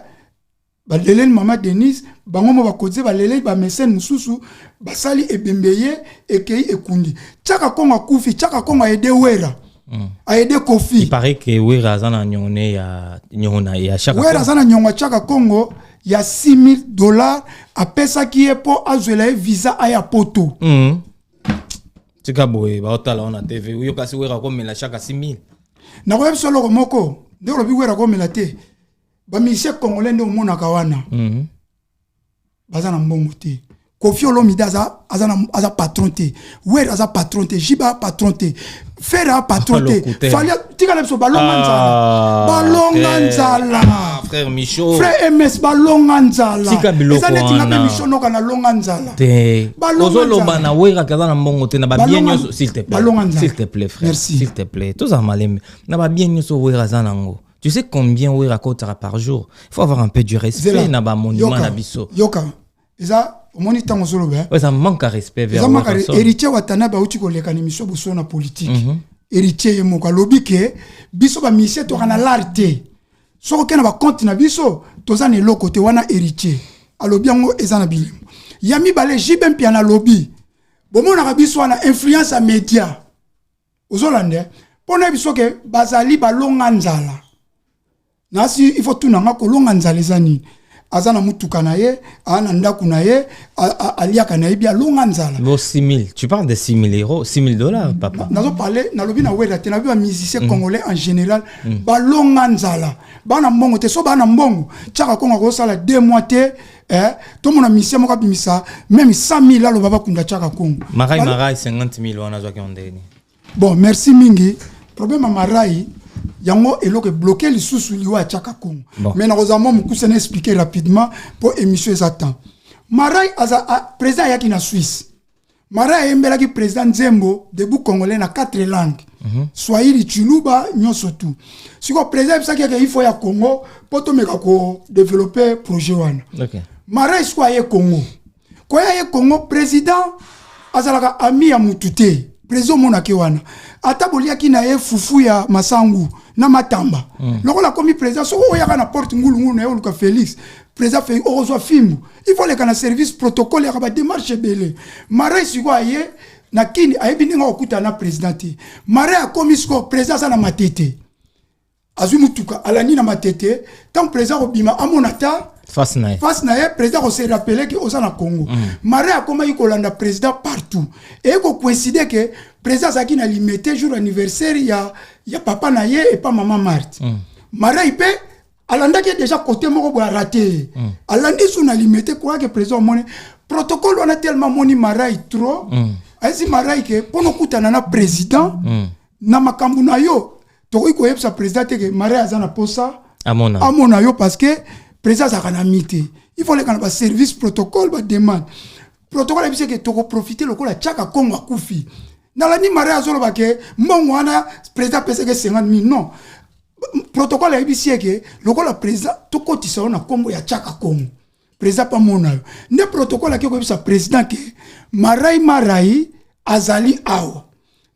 baleleli mama Denise, bango mo bakotize, baleleli bamesene mosusu, basali ebembe ye, ekei ekundi. Chaka Kongo akufi, Chaka Kongo aide Wera, aide Kofi. Il paraît que Wera aza na nyongo ne ya nyongo na ya Chaka Wera Kongo. Aza na nyongo ya Chaka Kongo ya 6000 $, apesaki ye mpo azwela ye visa aya Poto. Tika boye, baotala wana TV oyo, kasi Wera akomela Chaka 6000? Nakoyebi biso eloko moko nde olobi Wera akomela te. Bamusicien congolais nde omonaka wana, baza na mbongo te. Kofi Olomide aza patron te, Wera aza patron te, Jiba patron te, Ferre aza patron te. Lokuta. Fally, tikala biso, balonga nzala, balonga nzala. Ah, frère Micho. Frère MS, balonga nzala. Tika biloko Eza neti nga mpe wana. Micho Noka, nalonga nzala. Te. Balonga Ozoloba nzala. na Wera aza na mbongo te na babien nyonso. S'il te plaît. Balonga nzala. S'il te plaît, frère. Merci. S'il te plaît, tozala malembe. Na babien nyonso Wera aza nango, tu sais combien Wera akotaka par jour? Il faut avoir un peu du respect Zela, na bamonument yoka, na biso. Yoka, eza omoni ntango ozoloba, eh? Oyo eza manque à respect vers Eza maka. Werrason. Héritier Watanabe auti koleka na émission boso na politique. Héritier ye moko alobi ke biso bamusicien toka na lar te, soki okei na bacompte na biso, toza na eloko te. Wana Héritier alobi yango, eza na bilembo ya mibale. JB Mpiana alobi bomonaka biso wana influence ya média. Ozolanda mpo na biso ke bazali balonga nzala. Nasi il faut tuna nga kolonga nzala eza nini? Aza na mutuka na ye, aza na ndako na ye, aliaka na ye bi, alonga nzala. Bon, 6 000. Tu parles de 6 000 euros, 6 000 $, papa. Nazoparle, nalobi na Wera te, nalobi bamusicien congolais en général, balonga nzala, bana mbongo te. So bana mbongo, Chaka Kongo akosala 2 mois te, eh, tomona musicien moko abimisa même 100 000, aloba bakunda Chaka Kongo. Marai, Marai, 50 000, on a joué en dernier. Bon, merci mingi. Problème ya Marai, yango eloko ebloke lisusu liwa ya Chaka Kongo. Mais nakozala mwa mokuse na expliquer rapidement mpo émission eza temps. Marai aza président ayaki na Suisse. Marai ayembelaki président nzembo Debout Congolais na quatre langues, Swahili, Chiluba, nyonso tu. Sikoyo président ayebisaki eke ifo ya Congo mpo tomeka kodévelopper projet wana. Marai sikoyo aye Congo. Koya ye Congo, président azalaka ami ya mutu te. Président omonaki wana, ata boliaki na ye fufu ya masangu. Na Matamba. Lokola akomi président, soki oyaka na porte ngulungulu na ye, oluka Félix, président Félix, okozwa fimbu. Il faut aleka na service protocole, yaka badémarche ebele. Marai sikoyo aye na Kini, ayebi ndenge akokutana na président te. Marai akomi sikoyo, président aza na Matete, azwi mutuka, alandi na Matete. Ntango président akobima, amona ta face na ye. Face na ye, président akose rappeler ke oza na Congo. Marai akomaki kolanda président partout. Eye kocoïncider ke président azalaki na Limete, jour anniversaire ya papa na ye epa mama Marthe. Marai mpe alandaki ye déjà côté moko boye, arater ye. Alandi su na Limete, croit ke président omoni protocole wana, tellement amoni Marai trop. Ayesi Marai ke mpo okutana na président na makambo na yo, tokoki koyebisa président te ke Marai aza na posa amona amona yo, parce que président azalaka na mi te. Il faut leka na baservice protocole, bademande protocole. Ayebisi ke tokoprofiter lokola tiaka Kongo akufi. Nalandi Marai azoloba ke mbongo wana président apesaki 50 000. Non, protocole ayebisi ye ke lokola président, tokotisa yo na nkombo ya Tiaka Kongo, président mpe amona yo. Nde protocole ake koyebisa président ke Marai Marai azali awa.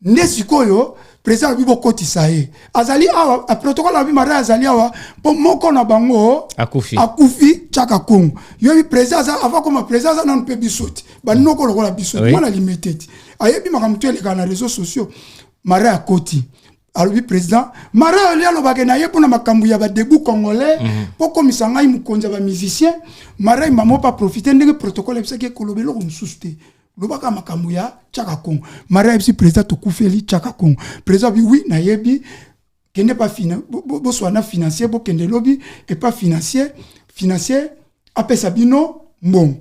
Nde sikoyo président alobi bokotisa ye, azali awa. Protocole alobi Marai azali awa mpo moko na bango akufi. Akufi, Tiaka Kongo. Yoyebi président aza, avant koma président, aza nanu mpe biso ti banoko lokola biso ti. Mwana Limete ti ayebi makambo to elekaka na réseaux sociaux. Marai akoti, alobi président Marai oli alobake na ye mpona makambo ya badebout congolais, mpo komisa ngai mokonzi ya bamusicien. Marai mamo mpe aprofiter ndenge protocole ayebisaki ekoloba eloko mosusu te, lobaka makambo ya Tiaka Kongo. Marai ayebisi président tokufeli Tiaka Kongo. Président abi oui, nayebi, kende pa boswa na financier, bokende lobi epa financier, financier apesa bino mbongo.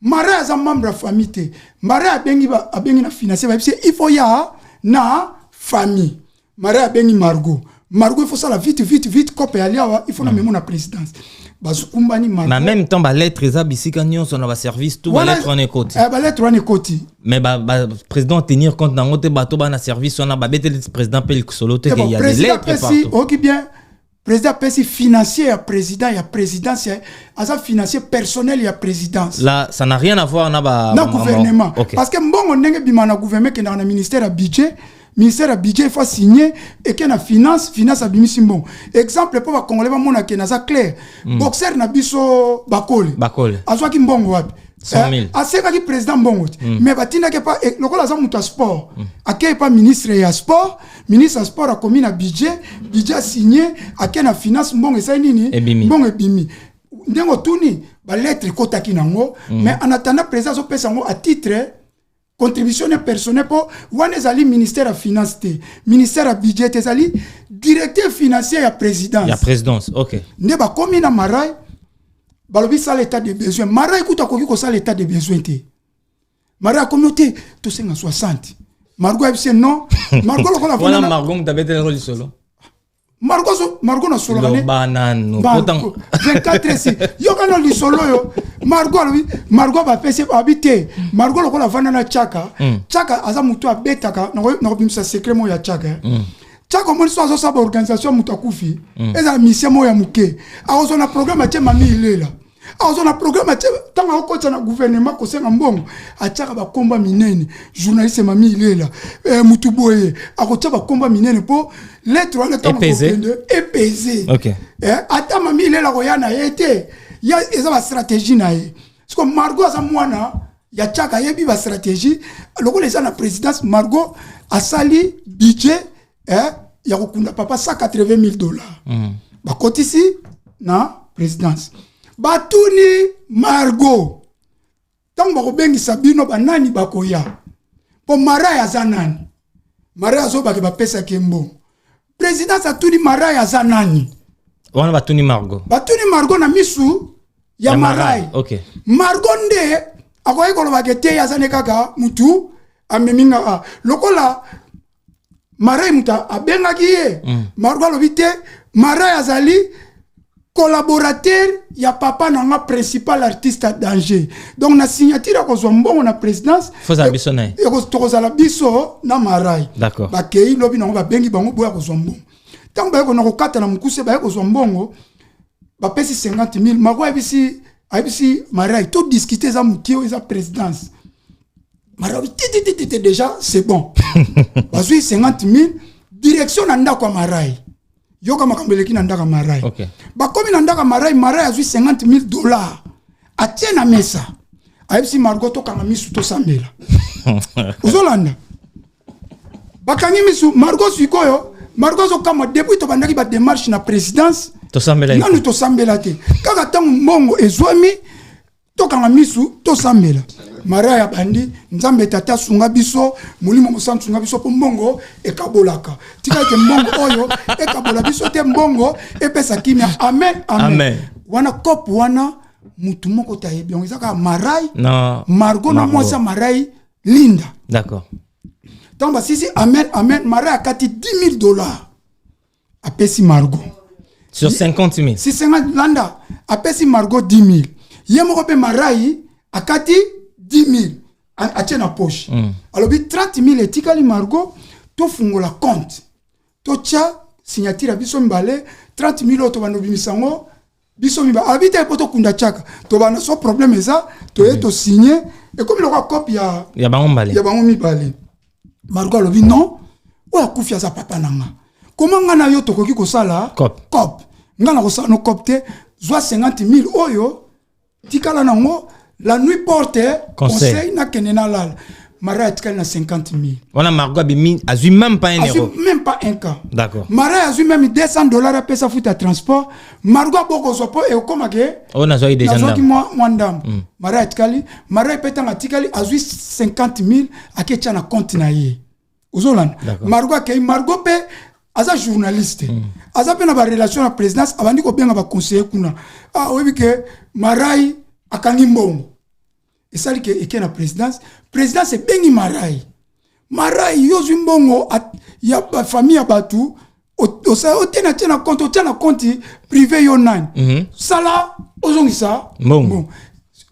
Marai aza membre ya famille te. Marai abengi, abengi na financier, bayebisi il faut ya na famille. Marai abengi Margot. Margot, il faut sala vite vite vite, kope ali awa, il faut na memo na présidence. Bazukumbani Margot. Mais en même temps, balettre eza bisika nyonso na baservice tout, balettre wana ekoti. Eh, balettre wana ekoti. Mais ba président tenir compte nango te. Bato bana service wana babeteli président mpe lisolo te ke y a des lettres partout. Oyoki bien, président apesi financier ya président, ya présidence, aza financier personnel ya présidence. Là, ça n'a rien à voir na ba na gouvernement, parce que mbongo ndenge bima na gouvernement, ekendaka na ministère ya budget. Ministère ya budget, il faut signer, eke na finance, finance abimisi mbongo. Exemple mpo bacongolais bamona ke naza clair. Boxer na biso Bakole. Bakole. Azwaki mbongo wapi? 100 000. Asengaki président mbongo te, mais batindaki pa lokola aza moto ya sport, akei pa ministre ya sport, ministre ya sport akomi na budget, budget asigné, ake na finance, mbongo esali nini? Ebimi. Mbongo ebimi. Ndenge otuni, balettre ekotaki nango, mais en attendant président azopesa yango à titre contribution ne personnel, mpo wana ezali ministère ya finance te, ministère ya budget te, ezali directeur financier ya présidence. Ya présidence, ok. Nde bakomi na Marai, balobi sala état de besoin. Marai kuta akoki kosala état de besoin te. Marai akomi te, tosenga 60. Margot ayebisi non, Margot lokola wana Margot moto abetelako lisolo. Margot, Margot nasolaka ne Loba nanu. 24 esi yoka na lisolo oyo. Margot alobi, Margot bapesi abi te. Margot lokola avanda na Tiaka. Tiaka aza motu abetaka, nakobimisa secret moko ya Tiaka. Tiaka omoni so azosala baorganisation, moto akufi, ezala mission moko ya moke, akozwa na programme atie Mami Ilela, akozwa na programme atie. Ntango akokotisa na gouvernement kosenga mbongo, atiaka bakomba minene, journaliste Mami Ilela, mutu boye, akotia bakomba minene mpo lettre wana ntango kokende epese. Ata Mami Ilela koya na ye te, ya eza bastratégie na ye. Siko Margot aza mwana ya Tiaka, ayebi bastratégie. Lokola eza na présidence, Margot asali budget ya kokunda papa 180 000 dollars. Bakotisi na présidence, batuni Margot ntango bakobengisa bino banani bakoya, mpo Marai aza nani? Marai azobake bapesaki ye mbongo. Présidence atuni Marai aza nani? Wana batuni Margot. Batuni Margot na misu ya Marai. Margot nde akoki kolobaka te ye aza ne kaka mutu amemi nga, lokola Marai mutu abengaki ye. Margot alobi te, Marai azali collaborateur ya papa na nga, principal artiste ya danger. Donc na signature akozwa mbongo na présidence. Fozala biso na ye. Tokozala biso na Marai. Bakei lobi nango, babengi bango boya kozwa mbongo. Ntango baye kona kokata na mokuse, baye kozwa mbongo, bapesi 50 000. Margot ayebisi Marai todiscute, eza mokie oyo eza présidence. Marai alobi titititi, déjà c'est bon. Bazwi 50 000, direction na ndako ya Marai. Yoka makambo eleki na ndako ya Marai. Bakomi na ndako ya Marai, Marai azwi 50 000 $ atie na mesa, ayebisi Margot: "Tokanga misu, tosambela." Ozolanda, bakangi misu. Margot sikoyo, Margot azokamwa: depuis tobandaki badémarche na présidence, tosambela? Nanu tosambela te. Kaka ntango mbongo ezwami, tokanga misu, tosambela. Maria abandi: "Nzambe Tata, asunga biso, Molimo Mosantu sunga biso, mpo mbongo ekabolaka. Tika ete mbongo oyo ekabola biso te, mbongo epesa kimia. Amen, amen." Amen. Wana kope wana, mutu moko te ayebi yango, eza kaka Marai, na Margot na Margot. Mwasi ya Marai, Linda. Ntango basisi amen, amen, Marai akati 10 000 $ apesi Margot. Sur 50 000? Si 50, landa, apesi Margot 10 000. Ye moko mpe Marai akati 10 000, atie na poche. Alobi 30 000 etikali, Margot, tofungola compte, totya signature ya biso mibale. 30 000 oyo tobanda obimisa yango biso mibale. Alobi te, mpo tokunda tiaka, tobanda so problème eza, toye tosigne, ekomi lokola cope ya Ya bango mbale. Ya bango mibale. Margot alobi: "Non, oyo akufi aza papa na nga. Koma nga na yo tokoki kosala Cop. Cop nga na kosala no cop te. Zwa 50 000 oyo, tikala nango. La nuit porte conseil." Conseil, nakende nalala. Maria atikali na 50 000. Wana Margot abimi, azwi même pas un azwi euro? Même pas un cas. Maria azwi même 200 $ apesa futa transport. Margot abokozwa mpo ekomake Oyo nazwaki déjà nazwaki ndambo. mwa ndambo. Maria atikali, Maria mpe ntango atikali, azwi 50 000, aketia na compte na ye. Ozolanda? Margot akei. Margot mpe aza journaliste, aza mpe na barelation na présidence. Abandi kobenga baconseiller kuna: "Ah, oyebi ke Marai akangi mbongo." Esali ke eke na présidence. Présidence ebengi Marai: "Marai, yo ozwi mbongo ya bafamille ya bato, otie na tie na compte, otia na compte privé, yo nani? Sala ozongisa mbongo."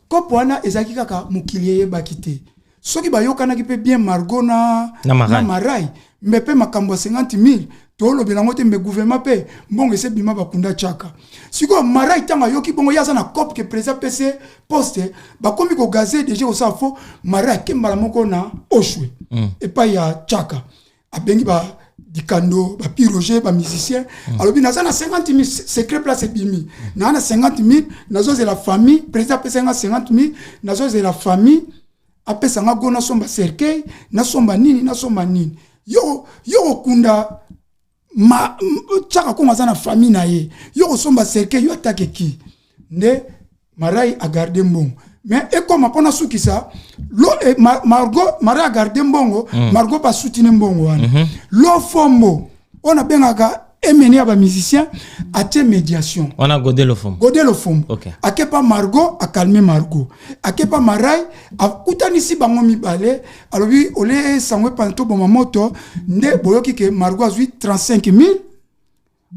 Kopo wana ezalaki kaka mokili eyebaki te. Soki bayokanaki mpe bien, Margot na, Na Marai. Na Marai, mbe mpe makambo ya 50 000 tolobela yango te. Mbe gouvernement mpe mbongo ese bima, bakunda tiaka. Sikoyo Marai, ntango ayoki bongo, ye aza na cope ke président pese poste, bakomi kogaze deja, kosala fo. Marai ake mbala moko na Oshwe, epai ya Tiaka. Abengi ba Dikando, bapi Roger, bamusicien. Alobi: "Naza na 50 000, secret place ebimi. Naa na 50 000, nazozela famille. Président apesa nga 50 000, nazozela famille apesa nga go, nasomba cercueil, nasomba nini, nasomba nini. Yo kokunda ma Tiaka Kongo aza na famille na ye, yo kosomba cercueil, yo atake ki?" Nde Marai agarde mbongo. Mais ekoma mpo nasukisa lo, Margot, Marai agarde mbongo. Margot mpe asutini mbongo wana. Lo fombo oyo nabengaka emene ya bamusicien atie médiation. Wana Godé Lofombo? Godé Lofombo. Ake pa Margot, akalme Margot, ake pa Marai, akutanisi bango mibale. Alobi: "Ole sango epana, toboma moto." Nde boyoki ke Margot azwi 35 000,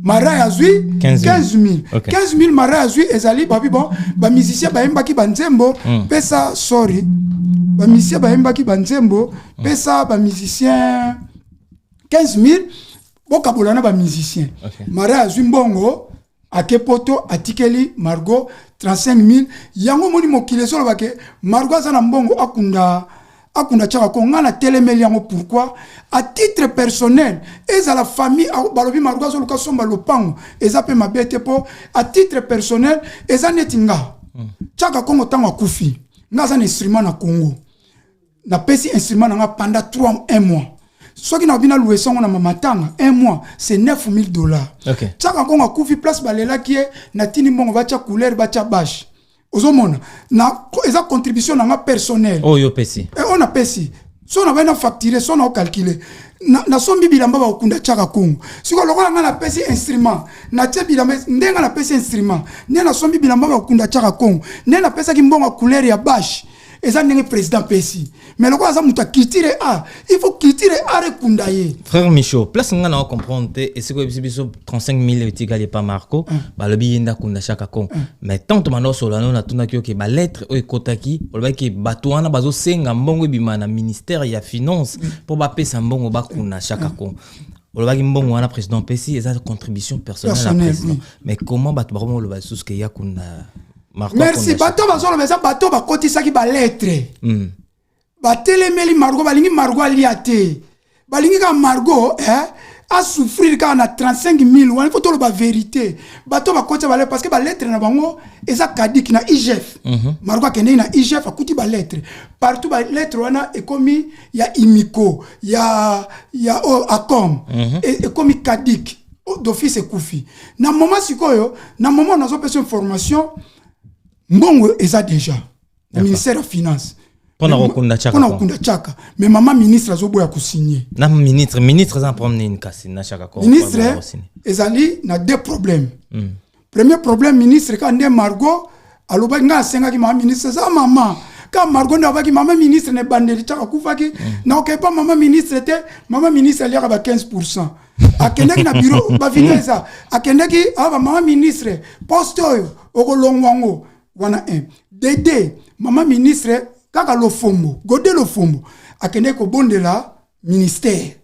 Marai azwi 15 000. 15 000. 15 000 Marai azwi ezali babi bon, bamusicien bayembaki banzembo, pesa, sorry, bamusicien bayembaki banzembo, pesa bamusicien 15 000, bokabola na bamusicien. Marai azwi mbongo, ake poto, atikeli Margot 35 000. Yango omoni mokili ezoloba ke Margot aza na mbongo, akunda tiaka ko. Ngai natelemeli yango. Pourquoi? À titre personnel, ezala famille, balobi Margot azoluka somba lopango, eza mpe mabe te, mpo à titre personnel eza neti nga. Tiaka Kongo ntango akufi, nga aza na instrument na Congo, napesi instrument na nga pendant 3 1 mois. Soki nakobi nalouer sango na mamatanga, un mois c'est 9000 $. Tiaka Kongo akufi, place balelaki ye, natindi mbongo, batya couleur, batya bâche. Ozomona na eza contribution na nga personnel. Oyo opesi. Oyo napesi, so na bai na facture, so na ocalcule, nasombi bilamba bakokunda Tiaka Kongo. Sikoyo lokola ngai napesi instrument, natie bilamba, nde ngai napesi instrument, nde nasombi bilamba bakokunda Tiaka Kongo, nde napesaki mbongo ya couleur ya bâche, eza ndenge président pesi. Mais lokola aza moto ya culture, art, il faut culture art ekunda ye. Frère Michaud, place nga na comprendre te, esika oyebisi biso 35 000 etikali epa Marco, balobi ye nde akunda Chaka Kongo. Mais tant tobanda osolola no, natunaki oke balettre oyo ekotaki, olobaki bato wana bazosenga mbongo ebima na ministère ya finance mpo bapesa mbongo bakunda Chaka Kongo. Olobaki mbongo wana président apesi eza contribution personnelle ya Personnel, président. oui. Mais comment bato bakoma oloba lisusu ke ya kunda Marco Merci. akunda? Bato bazoloba eza bato bakotisaki balettre. Batelemeli Margot, balingi Margot alia te, balingi kaka Margot, eh, Asouffrir kaka na 35 000 wana. Ifo toloba vérité, bato bakotisa balettre parce que balettre na bango eza caduc na IGF. Margot akendeki na IGF, akuti balettre partout, balettre wana ekomi ya imiko ya oyo acom. Ekomi caduc d'office, ekufi na moment. Sikoyo na moment nazopesa information, mbongo eza déjà na ministère ya Finance. Mpona kokunda Chaka. Mpona kokunda Chaka, mais mama ministre azoboya kosigner. Na ministre eza na problème nini kasi na Chaka? Ministre ezali na deux problèmes. Premier problème, ministre kaka nde Margot alobaki, ngai asengaki mama ministre, eza mama ka Margot nde alobaki mama ministre na ebandeli Chaka akufaki. Naokei pa mama ministre te, mama ministre aliaka ba 15. Akendaki na bureau, bavideo eza, akendaki awa, mama ministre, poste oyo okolongwa yango wana. 1 dd mama ministre kaka Lofombo, Gode Lofombo akendaki kobondela ministère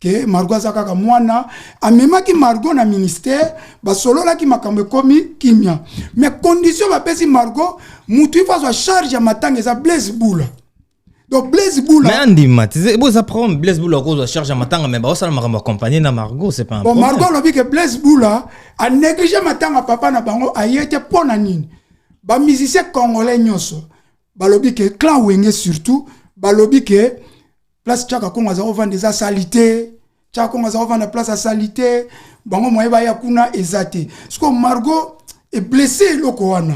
ke Margot aza kaka mwana. Amemaki Margot na ministère, basololaki makambo, ekomi kimia. Mais condition bapesi Margot, mutu ifo azwa charge ya matanga eza Blaise Bula. Donc Blaise Bula Mais andima te, bo eza problème. Blaise Bula akozwa charge ya matanga, mais baosala makambo accompagné na Margot, c'est pas un bon problème. Margot alobi ke Blaise Bula anéglige matanga papa na bango, aye te. Mpo na nini? Bamusicien congolais nyonso balobi ke clan Wenge surtout, balobi ke place Chaka Kongo aza kovanda eza sali te. Chaka Kongo aza kovanda place asali te, bango moye baya kuna eza te. Siko Margot eblesse eloko wana,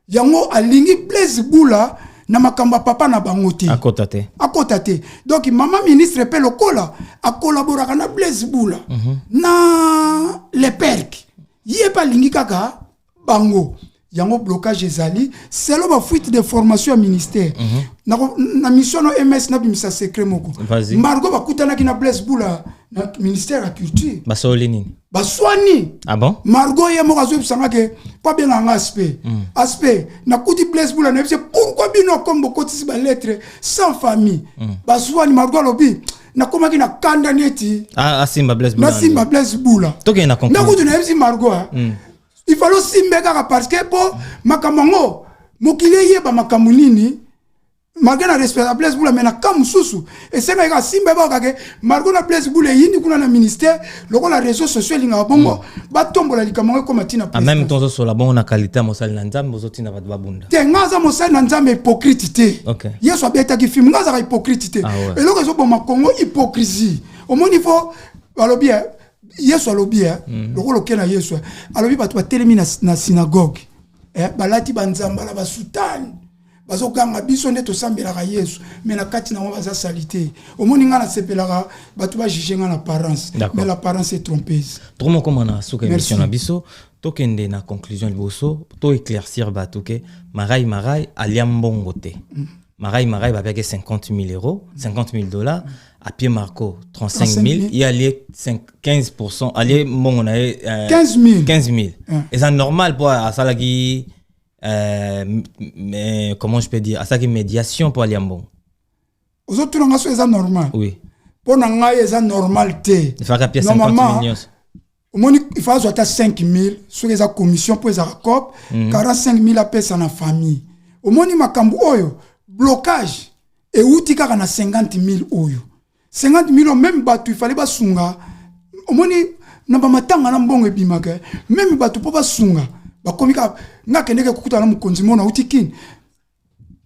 yango alingi Blaise Bula na makambo ya papa na bango te. Akota te. Akota te. Donc mama ministre mpe lokola akolaboraka na Blaise Bula na Leperk, ye mpe alingi kaka bango. Yango blocage ezali selon bafuite de formation ya ministère. Na mission no ms nabimisa secret moko. Vas-y. Margot bakutanaki na Blaise Bula na ministère ya Culture. Basoli nini? Baswani. Ah bon? Margot ye moko azoyebisanga ke po abengaka nga aspect. Aspect, nakuti Blaise Bula, nayebisi pourquoi bino comme bokotisi balettre sans famille. Baswani. Margot alobi nakomaki na kanda neti Ah, asimba Blaise Bula. Nasimba Blaise Bula. Tokende na conclusion. Nakutu nayebisi Margot, il fallait osimbe kaka parce que mpo makambo yango mokili eyeba makambo nini. Malgré na respect ya Blaise Bula, mais na ka mosusu esengaki kaka simba ebaka ke Margot na Blaise Bula eyindi kuna na ministère. Lokola réseau sociaux elingaka bongo, batombola likambo yango ekóma ntina. En même temps ozosola bongo na qualité ya mosali na Nzambe, ozotinda bato babunda. Te, nga aza mosali na Nzambe hypocrite te. Yesu abetaki filme, nga azalaka hypocrite te. Ah ouais. Eloko ezoboma Congo, hypocrisie. Omoni, fo balobi Yesu alobi lokola oke na Yesu alobi bato batelemi na synagogue, balati banzambala, basutani, bazoganga biso nde tosambelaka Yesu, mais na kati nango baza sali te. Omoni, ngai nasepelaka bato bajuge ngai na apparence, mais l'apparence est trompeuse. Tokomokoma na suka émission na biso, tokende na conclusion. Liboso to éclaircir bato ke Marai Marai alia mbongo te. Marai Marai bapiaki 50 000 euros, 50 000 $, apie Marco 35 000, ye alie 15, alie mbongo na ye. 15 000. 15 000 eza normal mpo asalaki mais, comment je peux dire, asalaki médiation mpo alia mbongo. Ozotuna nga so eza normal? Oui. Mpo na ngai eza normal te. Efaka pia 50 000 nyonso. Omoni, il faut azwa ata 5 000 soki eza commission mpo ezaka cop. 45 000 apesa na famille. Omoni makambo oyo, blocage euti kaka na 50 000 oyo. 50 000 oyo, même bato ifale basunga. Omoni, na bamatanga na mbongo ebimaka, même bato mpo basunga bakomi kaka. Nga akendeki kokutana na mokonzi moko, nauti Kini,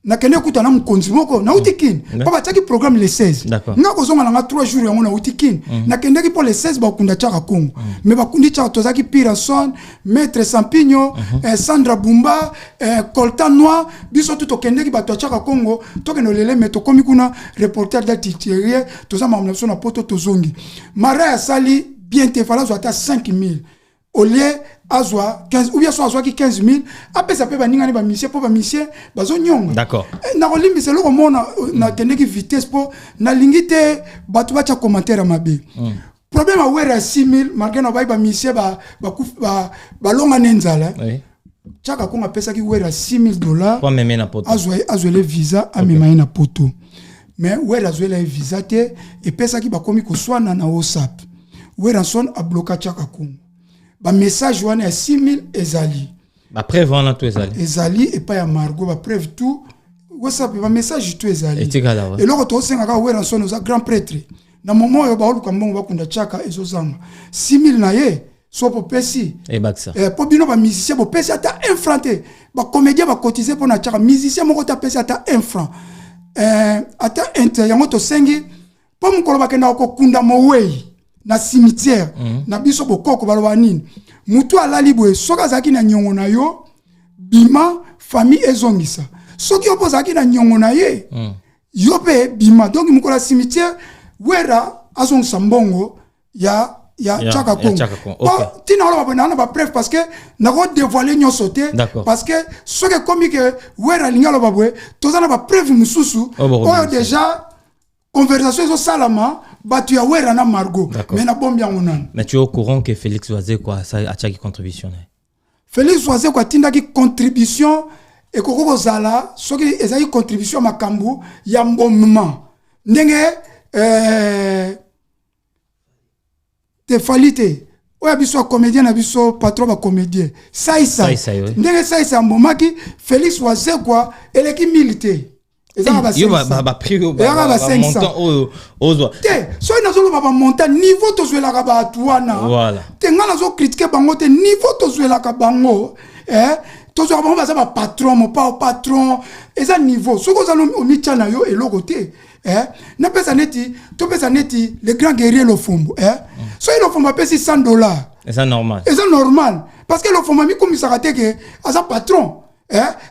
nakende kuta na mokonzi moko, nauti Kini mpo batiaki programme le 16. Nga kozonga na nga 3 jours yango, nauti Kini. Nakendeki mpo le 16 bakunda Tiaka Kongo. Mais bakundi Tiaka, tozalaki Pirason, maître Sampigno, Sandra Bumba, Coltan Noir, biso tu tokendeki, bato ya Tiaka Kongo, tokende olele. Mais tokomi kuna, reporter datitierie, toza makambo na biso na poto, tozongi. Mara asali bien te, fala azwa ata 5 000 au lieu azwa 15, ou bien so azwaki 15 000, apesa mpe baningani bamisie mpo bamisie bazonyonga. Nakolimbisa eloko mona, nakendeki vitesse mpo nalingi te bato batya commentaire ya mabe. Problème awere ya 6 000, malgré na bayi bamisie balonga ne nzala. Tiaka Kongo apesaki Were ya 6 000 $. Po ameme na poto. Azwele visa, amema ye na poto, mais Were azwela ye visa te. Epesaki bakomi koswana na WhatsApp. Werrason abloka Tiaka Kongo, bamessage wana ya 6000 ezali. Bapreuve wana to ezali? Ezali epai ya Margot, bapreuve tout, WhatsApp, bamessage tout ezali. Etikala wa. Eloko tosenga kaka, Werrason oza grand prêtre. Na moment oyo baoluka mbongo bakunda Chaka, ezozanga 6000 na ye. So popesi Ebakisa. Mpo bino bamusicien bopesi ata 1 franc te. Bacomédien bacotiser mpo na Chaka, musicien moko te apesi ata 1 franc, ata inte. Yango tosengi, mpo mokolo bakendaka kokunda mowei na cimetière, na biso bokoko baloba nini? Mutu alali boye, soki azalaki na niongo na yo, bima, famille ezongisa. Soki yo mpo ozalaki na niongo na ye, yo mpe bima. Donc mokolo ya cimetière, Wera azongisa mbongo ya Chaka Kongo. Kongo. Po ntina oloba boye, naa na bapreuve, parce que nakodévoiler nyonso te. Parce que soki ekomi ke Wera alingi aloba boye, toza na bapreuve mosusu Oyo bakobimisa. Oyo déjà conversation ezosalama, bato ya Wera na Margot. Mais nabombi yango nanu. Mais tu es au courant que Félix Wazekwa atiaki contribution na ye? Félix Wazekwa atindaki contribution. Ekoki kozala soki ezalaki contribution ya makambo ya mbomema ndenge te Fally te, oyo ya biso ya comédien na biso, patron bacomédien Saisa. Saisai, oui. Ndenge Saisa ambomaki Félix Wazekwa, eleki 1000 te, ezaka ba Yo 500. Baprix oyo Ezaka ba 500. Montant oyo ozwa. Te, soki nazoloba bamontant, niveau tozwelaka bato wana. Te, ngai nazocritiquer bango te. Niveau tozwelaka bango, tozwaka bango, baza bapatron, mopao patron, eza niveau. Soki oza omitya na yo eloko te, napesa neti, topesa neti le grand guerrier Lofombo, Soki Lofombo apesi 100 $, Eza normal. Eza normal, parce que Lofombo amikumisaka te ke aza patron,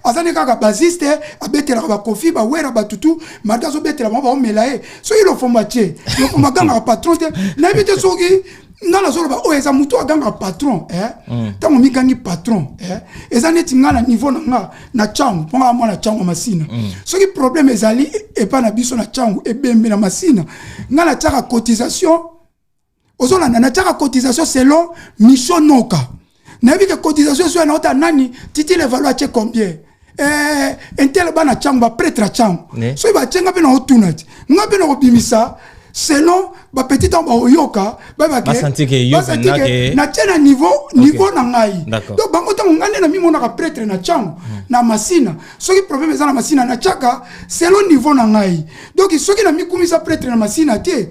Aza nde kaka basiste, abetelaka bakofi, bawera, batutu marke, azobetela bango, baomela ye. Soki Lofombo atie, Lofombo agangaka patron te. Nayebi te soki nga nazoloba oyo eza motu agangaka patron, Ntango migangi patron, eza neti nga na niveau na nga na Tshangu, mpo nga mwana Tshangu ya Masina. Soki problème ezali epai na biso na Tshangu, ebembe na Masina, nga natiaka cotisation. Ozolanda, natiaka cotisation selon mission noka. Nayebi ke cotisation ezoya na ota nani, titi levalo atie combien, intel, bana Tshangu, baprêtre ya Tshangu. Soki batie, nga mpe na otuna ti nga mpe na kobimisa selon bapetit. Ntango baoyoka, Basanti ke yo mpenza natie na niveau na ngai. Donc bango, ntango ngai nde namimonaka prêtre na Tshangu, na Masina, soki problème eza na Masina, natiaka selon niveau na ngai. Donc soki namikumisa prêtre na Masina te,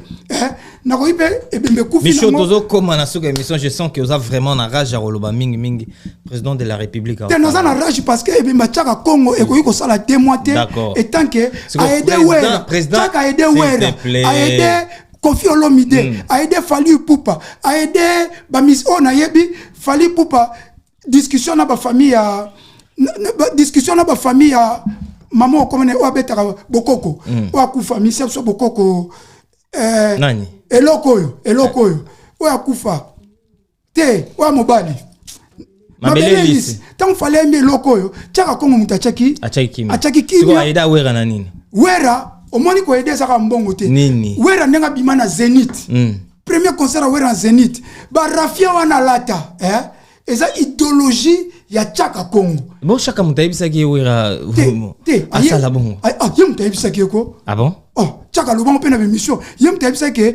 nakoki mpe ebembe ekufi Micho, nango. Tozokóma na suka émission. Je sens que oza vraiment na rage ya koloba mingi mingi. Président de la République Te, naza na rage parce que ebembe atiaka Congo ekoki kosala 2 mois te. Etant que Siko aide Wera, président, Chaka aide s'il Wera, te plaît. Aide Koffi Olomide, aide Fally Ipupa, aide bamis oyo nayebi. Fally Ipupa, discussion na bafamille ya discussion na bafamille ya mama okomene oyo abetaka bokoko, oyo akufa, misia biso bokoko, Nani? Eloko oyo oyo akufa te, oyo mobali. Mabele. Mabele. Lisi. Lisi. Ntango Fally ayembi eloko oyo, Tiaka Kongo moto atiaki Atiaki kimia. Atiaki Sikoyo kimia. aida Wera na nini? Wera, omoni, koaider ezaka mbongo te. Nini? Wera, ndenge abima na Zénith, premier concert ya Wera na Zénith, baraphia wana alata, eza idéologie ya Tiaka Kongo. Bon, Chaka moto ayebisaki ye Wera Te, te. asala bongo? Ah, ye moto ayebisaki ye ko. Ah bon? Oh, Tiaka alobango mpe na bémission. Ye moto ayebisaki ke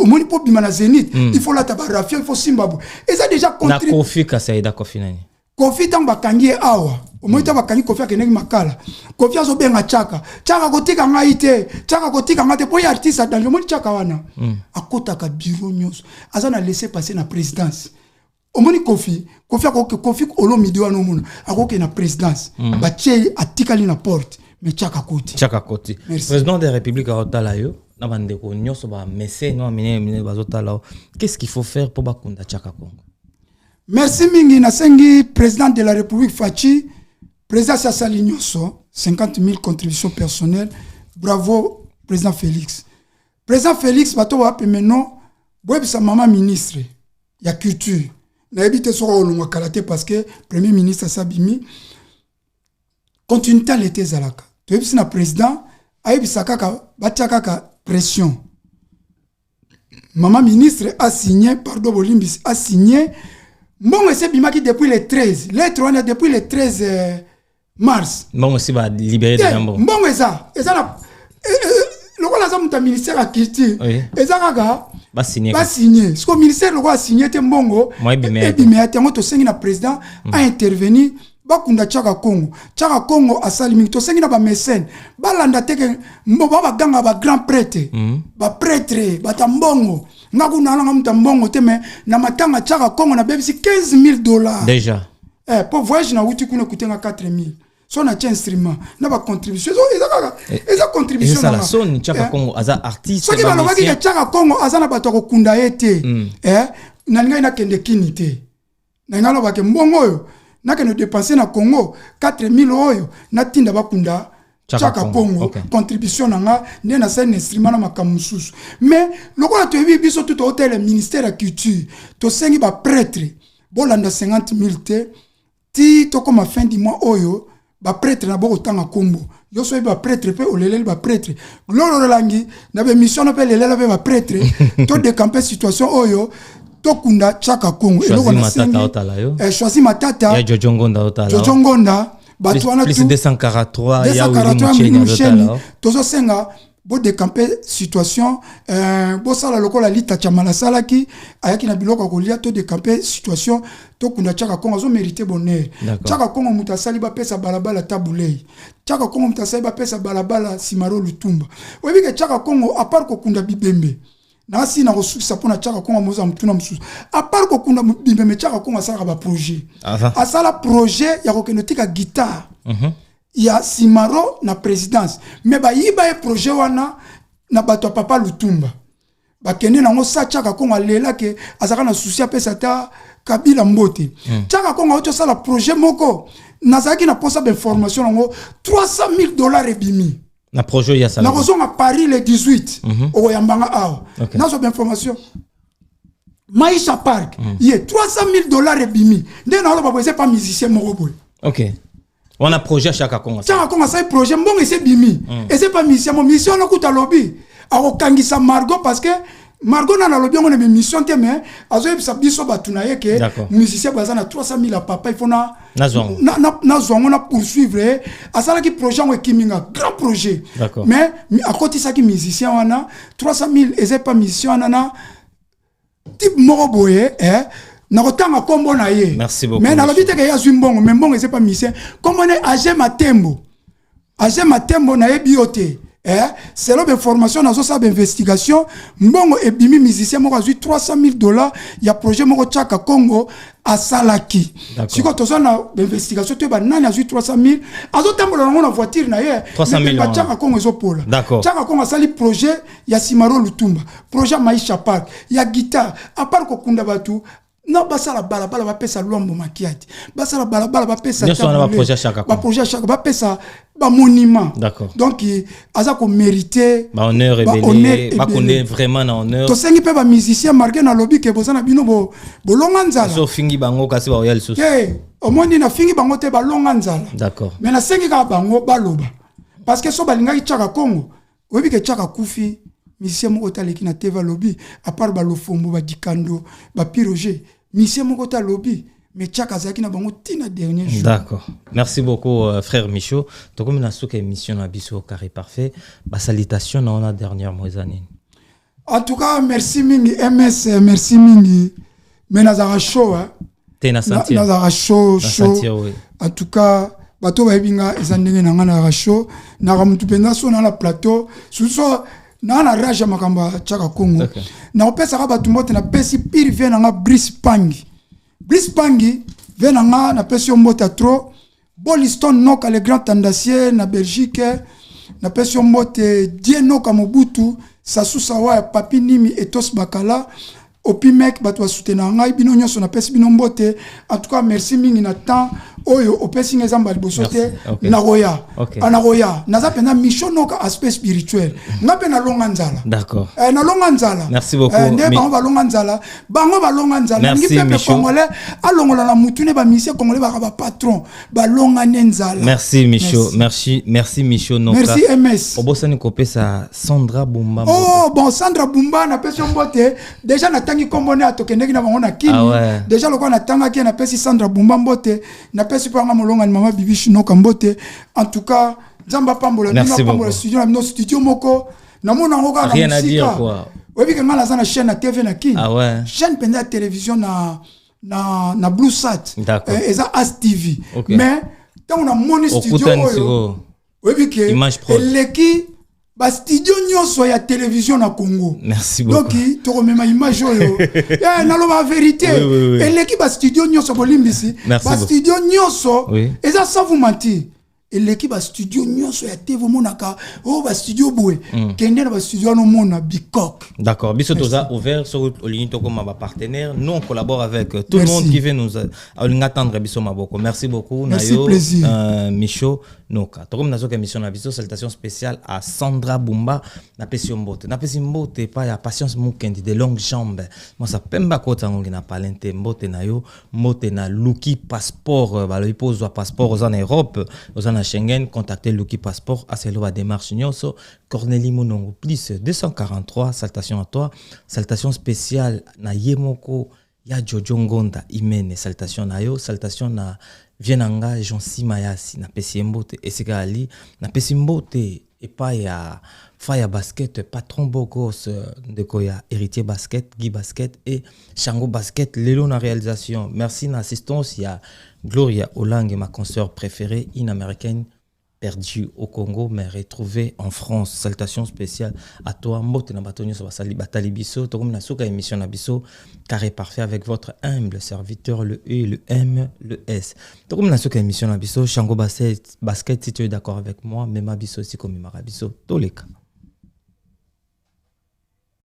omoni, mpo bima na Zénith, il faut lata baraphia, il faut simba boye. Eza déjà Na contre. Kofi kasi, aida Kofi nani? Kofi, ntango bakangi ye awa, omoni, ntango bakangi Kofi, akendeki Makala, Kofi azobenga Tiaka: "Tiaka, kotika ngai te, Tiaka, kotika ngai te." Mpo ye artiste ya danger. Omoni Tiaka wana, akotaka bureau nyonso, aza na laissez-passer na présidence. Omoni Kofi, Kofi akoki, Kofi Olomide wana, omona akoki na présidence, batie ye, atikali na porte, mais Tiaka koti. Tiaka koti. Merci. Président de la République aotala yo na bandeko nyonso, bamese no minene minene bazotala yo. Qu'est-ce qu'il faut faire mpo bakunda Tiaka Congo? Merci mingi. Nasengi président de la République Fatshi, président asi asali nyonso, 50 000 contributions personnelles, bravo président Félix. Président Félix, bato bapeme no, boyebisa mama ministre ya culture. Nayebi te soki olongwa kala te, parce que premier ministre asi abimi, continuité ya leta ezalaka. Toyebisi na président, ayebisa kaka batia kaka pression, mama ministre asigné, pardon, bolimbisi, asigné. Mbongo esi ebimaki depuis le 13, lettre wana depuis le 13 mars. Mbongo si balibérer Te, déjà mbongo. Mbongo eza na lokola aza moto ya ministère ya culture, eza kaka Basigné. Basigné. Siko ministère lokola asigné te, mbongo Mwa ebima ya te. ebima ya te. Yango tosengi na président aintervenir. Bakunda Chaka Congo. Chaka Congo asali mingi. Tosengi na bamécène balanda te ke mbo ba baganga, bagrand prêtre, baprêtre bata mbongo. Nga kuna nanga mutu ya mbongo te, mais na matanga Chaka Congo nabebisi 15 000 $. Déjà. Eh, po voyage nauti kuna ekutenga 4 000. So natia instrument na bacontribution, eza kaka, eza contribution. Ezosala soni. Chaka Congo aza artiste. Soki balobaki ke Chaka Congo aza na bato ya kokunda ye te, eh, nalingai nakende kini te. Nalingai alobake mbongo oyo nakende dépenser na Congo, 4000 oyo natinda bakunda Chaka Congo. Contribution na nga nde nasali na instrument na makambo mosusu. Mais lokola toyebi biso tu tootele ministère ya culture, tosengi baprêtre bolanda 50 000 te ti tokóma fin du mois oyo. Baprêtre na bokotanga nkombo yo so oyebi baprêtre mpe oleleli baprêtre lolololangi na bémission no mpe lelela mpe baprêtre. Todécampe situation oyo, tokunda Chaka Congo. Eloko nasengi, Choisi Matata, Jojo Ngonda. Jojo Ngonda, bato wana 243. Musheni, tozosenga bodécampe situation, bosala lokola Lita Chamala asalaki, ayaki na biloko ya kolia. Todécampe situation, tokunda Chaka Kongo, azomérite bonheur. Chaka Kongo moto asali bapesa balabala Tabulei. Chaka Kongo moto asali bapesa balabala Simaro Lutumba. Oyebi ke Chaka Kongo, à part kokunda bibembe, nasi na kosukisa mpona Chaka Kongo moza motuna mosusu, à part kokunda bibembe, Chaka Kongo asalaka baprojet. Asala projet ya kokende otika guitare ya Simaro na présidence, mais bayiba ye projet wana na bato ya papa Lutumba, bakende nango. Sa Chaka Kongo alela ke azalaka na souci apesa ata Kabila mbote. Chaka Kongo auti osala projet moko, nazalaki na mposa bainformation yango, 300 000 $ ebimi. Na projet ya sala. Nakozonga Paris le 18, okoyambanga awa, nazwa bainformation. Maisha Park, ye 300 000 $ ebimi. Nde naoloba boye, eza pa musicien moko boye. Ok, wana projet ya Chaka Kongo. Chaka Kongo asali projet, mbongo ese ebimi, eza pa musicien mo. Musicien wana kuta alobi akokangisa Margot, parce que Margot nana alobi yango na émission te, mais azoyebisa biso bato na ye ke musicien boye aza na 300 000 ya papa, il faut na nazwa yango na poursuivre ye. Asalaki projet yango, ekimi nga, grand projet, mais akotisaki musicien wana 300 000 eza pa musicien wana na type moko boye, eh, nakotanga nkombo na ye, mais nalobi te ke ye azwi mbongo, mais mbongo eza pa musicien, nkombo ne Age Matembo. Age Matembo, nayebi yo te, eh, selon bainformation nazosala bainvestigation, mbongo ebimi, musicien moko azwi 300 000 $ ya projet moko Chaka Congo asalaki. Sikoyo toza na bainvestigation, toyeba nani azwi 300 000, azotambola nango na voiture na ye. Chaka Congo ezopola. Chaka Congo asali projet ya Simaro Lutumba, projet ya Maisha Park, ya guitare. À part kokunda bato na basala balabala, bapesa Lwambo Makiadi, basala balabala, bapesa baprojet ya Chaka, bapesa bamonument. Donc aza komérite. Bahonneur ebele, bakonde vraiment na honneur. Tosengi mpe bamusicien, marke nalobi ke boza na bino bolonga nzala. Ofingi bango, kasi baoya lisusu. Te, omoni, nafingi bango te, balonga nzala. Mais nasengi kaka bango baloba, parce que so balingaki Chaka Congo, oyebi ke Chaka kufi, musicien moko te aleki na TV alobi, à part balofombo, badikando, bapiroger, musicien moko te alobi, mais Chaka azalaki na bango ntina dernier jour. D'accord, merci beaucoup, frère Michaud. Tokomi na suka émission na biso Carré Parfait. Basalutation na wana, dernière mot eza nini? En tout cas, merci mingi MS, merci mingi, mais nazalaka chaud, hein? Te, na sentir. Nazalaka chaud chaud. Oui. En tout cas, bato bayebi nga, eza ndenge na nga, nazalaka chaud, naka motu mpenza. So na na plateau susu, naa na rage ya makambo ya Chaka Congo. Nakopesaka bato mbote, napesi pire vie na nga Brice Pangi. Brice Pangi, vie na nga, napesi yo mbote ya trop. Boliston Noka, le grand tendancier na Belgique, napesi yo mbote. Die Noka, Mobutu Sasu, Sawa ya Papi Nimi, Etos Bakala, Opimek, bato basoutenaka ngai, bino nyonso napesi bino mbote. En tout cas, merci mingi na temps oyo opesi ngai. Eza mbala liboso te. Nakoya, nakoya. Naza mpenza Micho Noka, aspect spirituel, nga mpe nalonga nzala. Nalonga nzala. Merci beaucoup. Nde bango balonga nzala, bango balonga nzala. Nalingi peuple congolais alongola na mutu ne bamusicien congolais baka bapatron, balonga nde nzala. Merci Micho, merci, merci Micho Noka. Merci MS. Obosani kopesa Sandra Bumba. Oh bon, Sandra Bumba, napesi yo mbote. Déjà natangi nkombo ne, tokendeki na bango na Kini. Ah ouais. Déjà lokola natangaki ye, napesi Sandra Bumba mbote, napesi mpo yanga molongani mama Bibi Shinoka mbote. En tout cas, Nzambe apambola bino, apambola studio na bino, studio moko namona yango kaka na mosika. Oyebi ke ngai naza na chaîne na TV na Kini. Ah ouais. Chaîne mpenza ya télévision na na Blue Sat. Eza As TV. Mais ntango namoni studio oyo, oyebi ke eleki bastudio nyonso ya télévision na Congo. Merci beaucoup. Donc tokomema image oyo, naloba vérité. Oui. Eleki bastudio nyonso, bolimbisi, bastudio nyonso eza, sans vous mentir, eleki bastudio nyonso ya TV. Omonaka oyo bastudio boye, kende na bastudio wana, omona bikok. D'accord. Biso toza ouvert sur olingi tokoma ba partenaire. Nous, on collabore avec tout le monde qui veut nous olinga tendre biso maboko. Merci beaucoup. Merci, na yo. Plaisir. Micho Noka. Tokomi na suka émission na biso. Salutation spéciale à Sandra Bumba. Napesi yo mbote. Napesi mbote pa ya Patience Mukendi de longues jambes. Moi ça pemba kota ngongi na palente, mbote na yo, mbote na Luki Passeport. Balobi pozwa passeport oza na Europe, oza na Schengen, contacter Luki Passeport, aselo ba démarche nyonso. Cornélie Monongo plus 243, salutations à toi. Salutations spéciale na ye moko ya Jojo Ngonda Imene, salutation na yo, salutation na vie na nga Jonsi Mayasi, napesi ye mbote esika ali, napesi mbote epai ya Faya Basket, patron bogos, ndeko ya Héritier Basket, Guy Basket et Chango Basket lelo na réalisation. Merci na assistance ya Gloria Olange, ma consoeur préférée, une Américaine perdue au Congo mais retrouvée en France. Salutations spéciales à toi. Mbote na bato nyonso basali batali biso. Tokomi na suka émission na biso Carré Parfait avec votre humble serviteur, le E, le M, le S. Tokomi na suka émission na biso. Chango Basket, basket, si tu es d'accord avec moi, mema biso si komimaka biso toleka.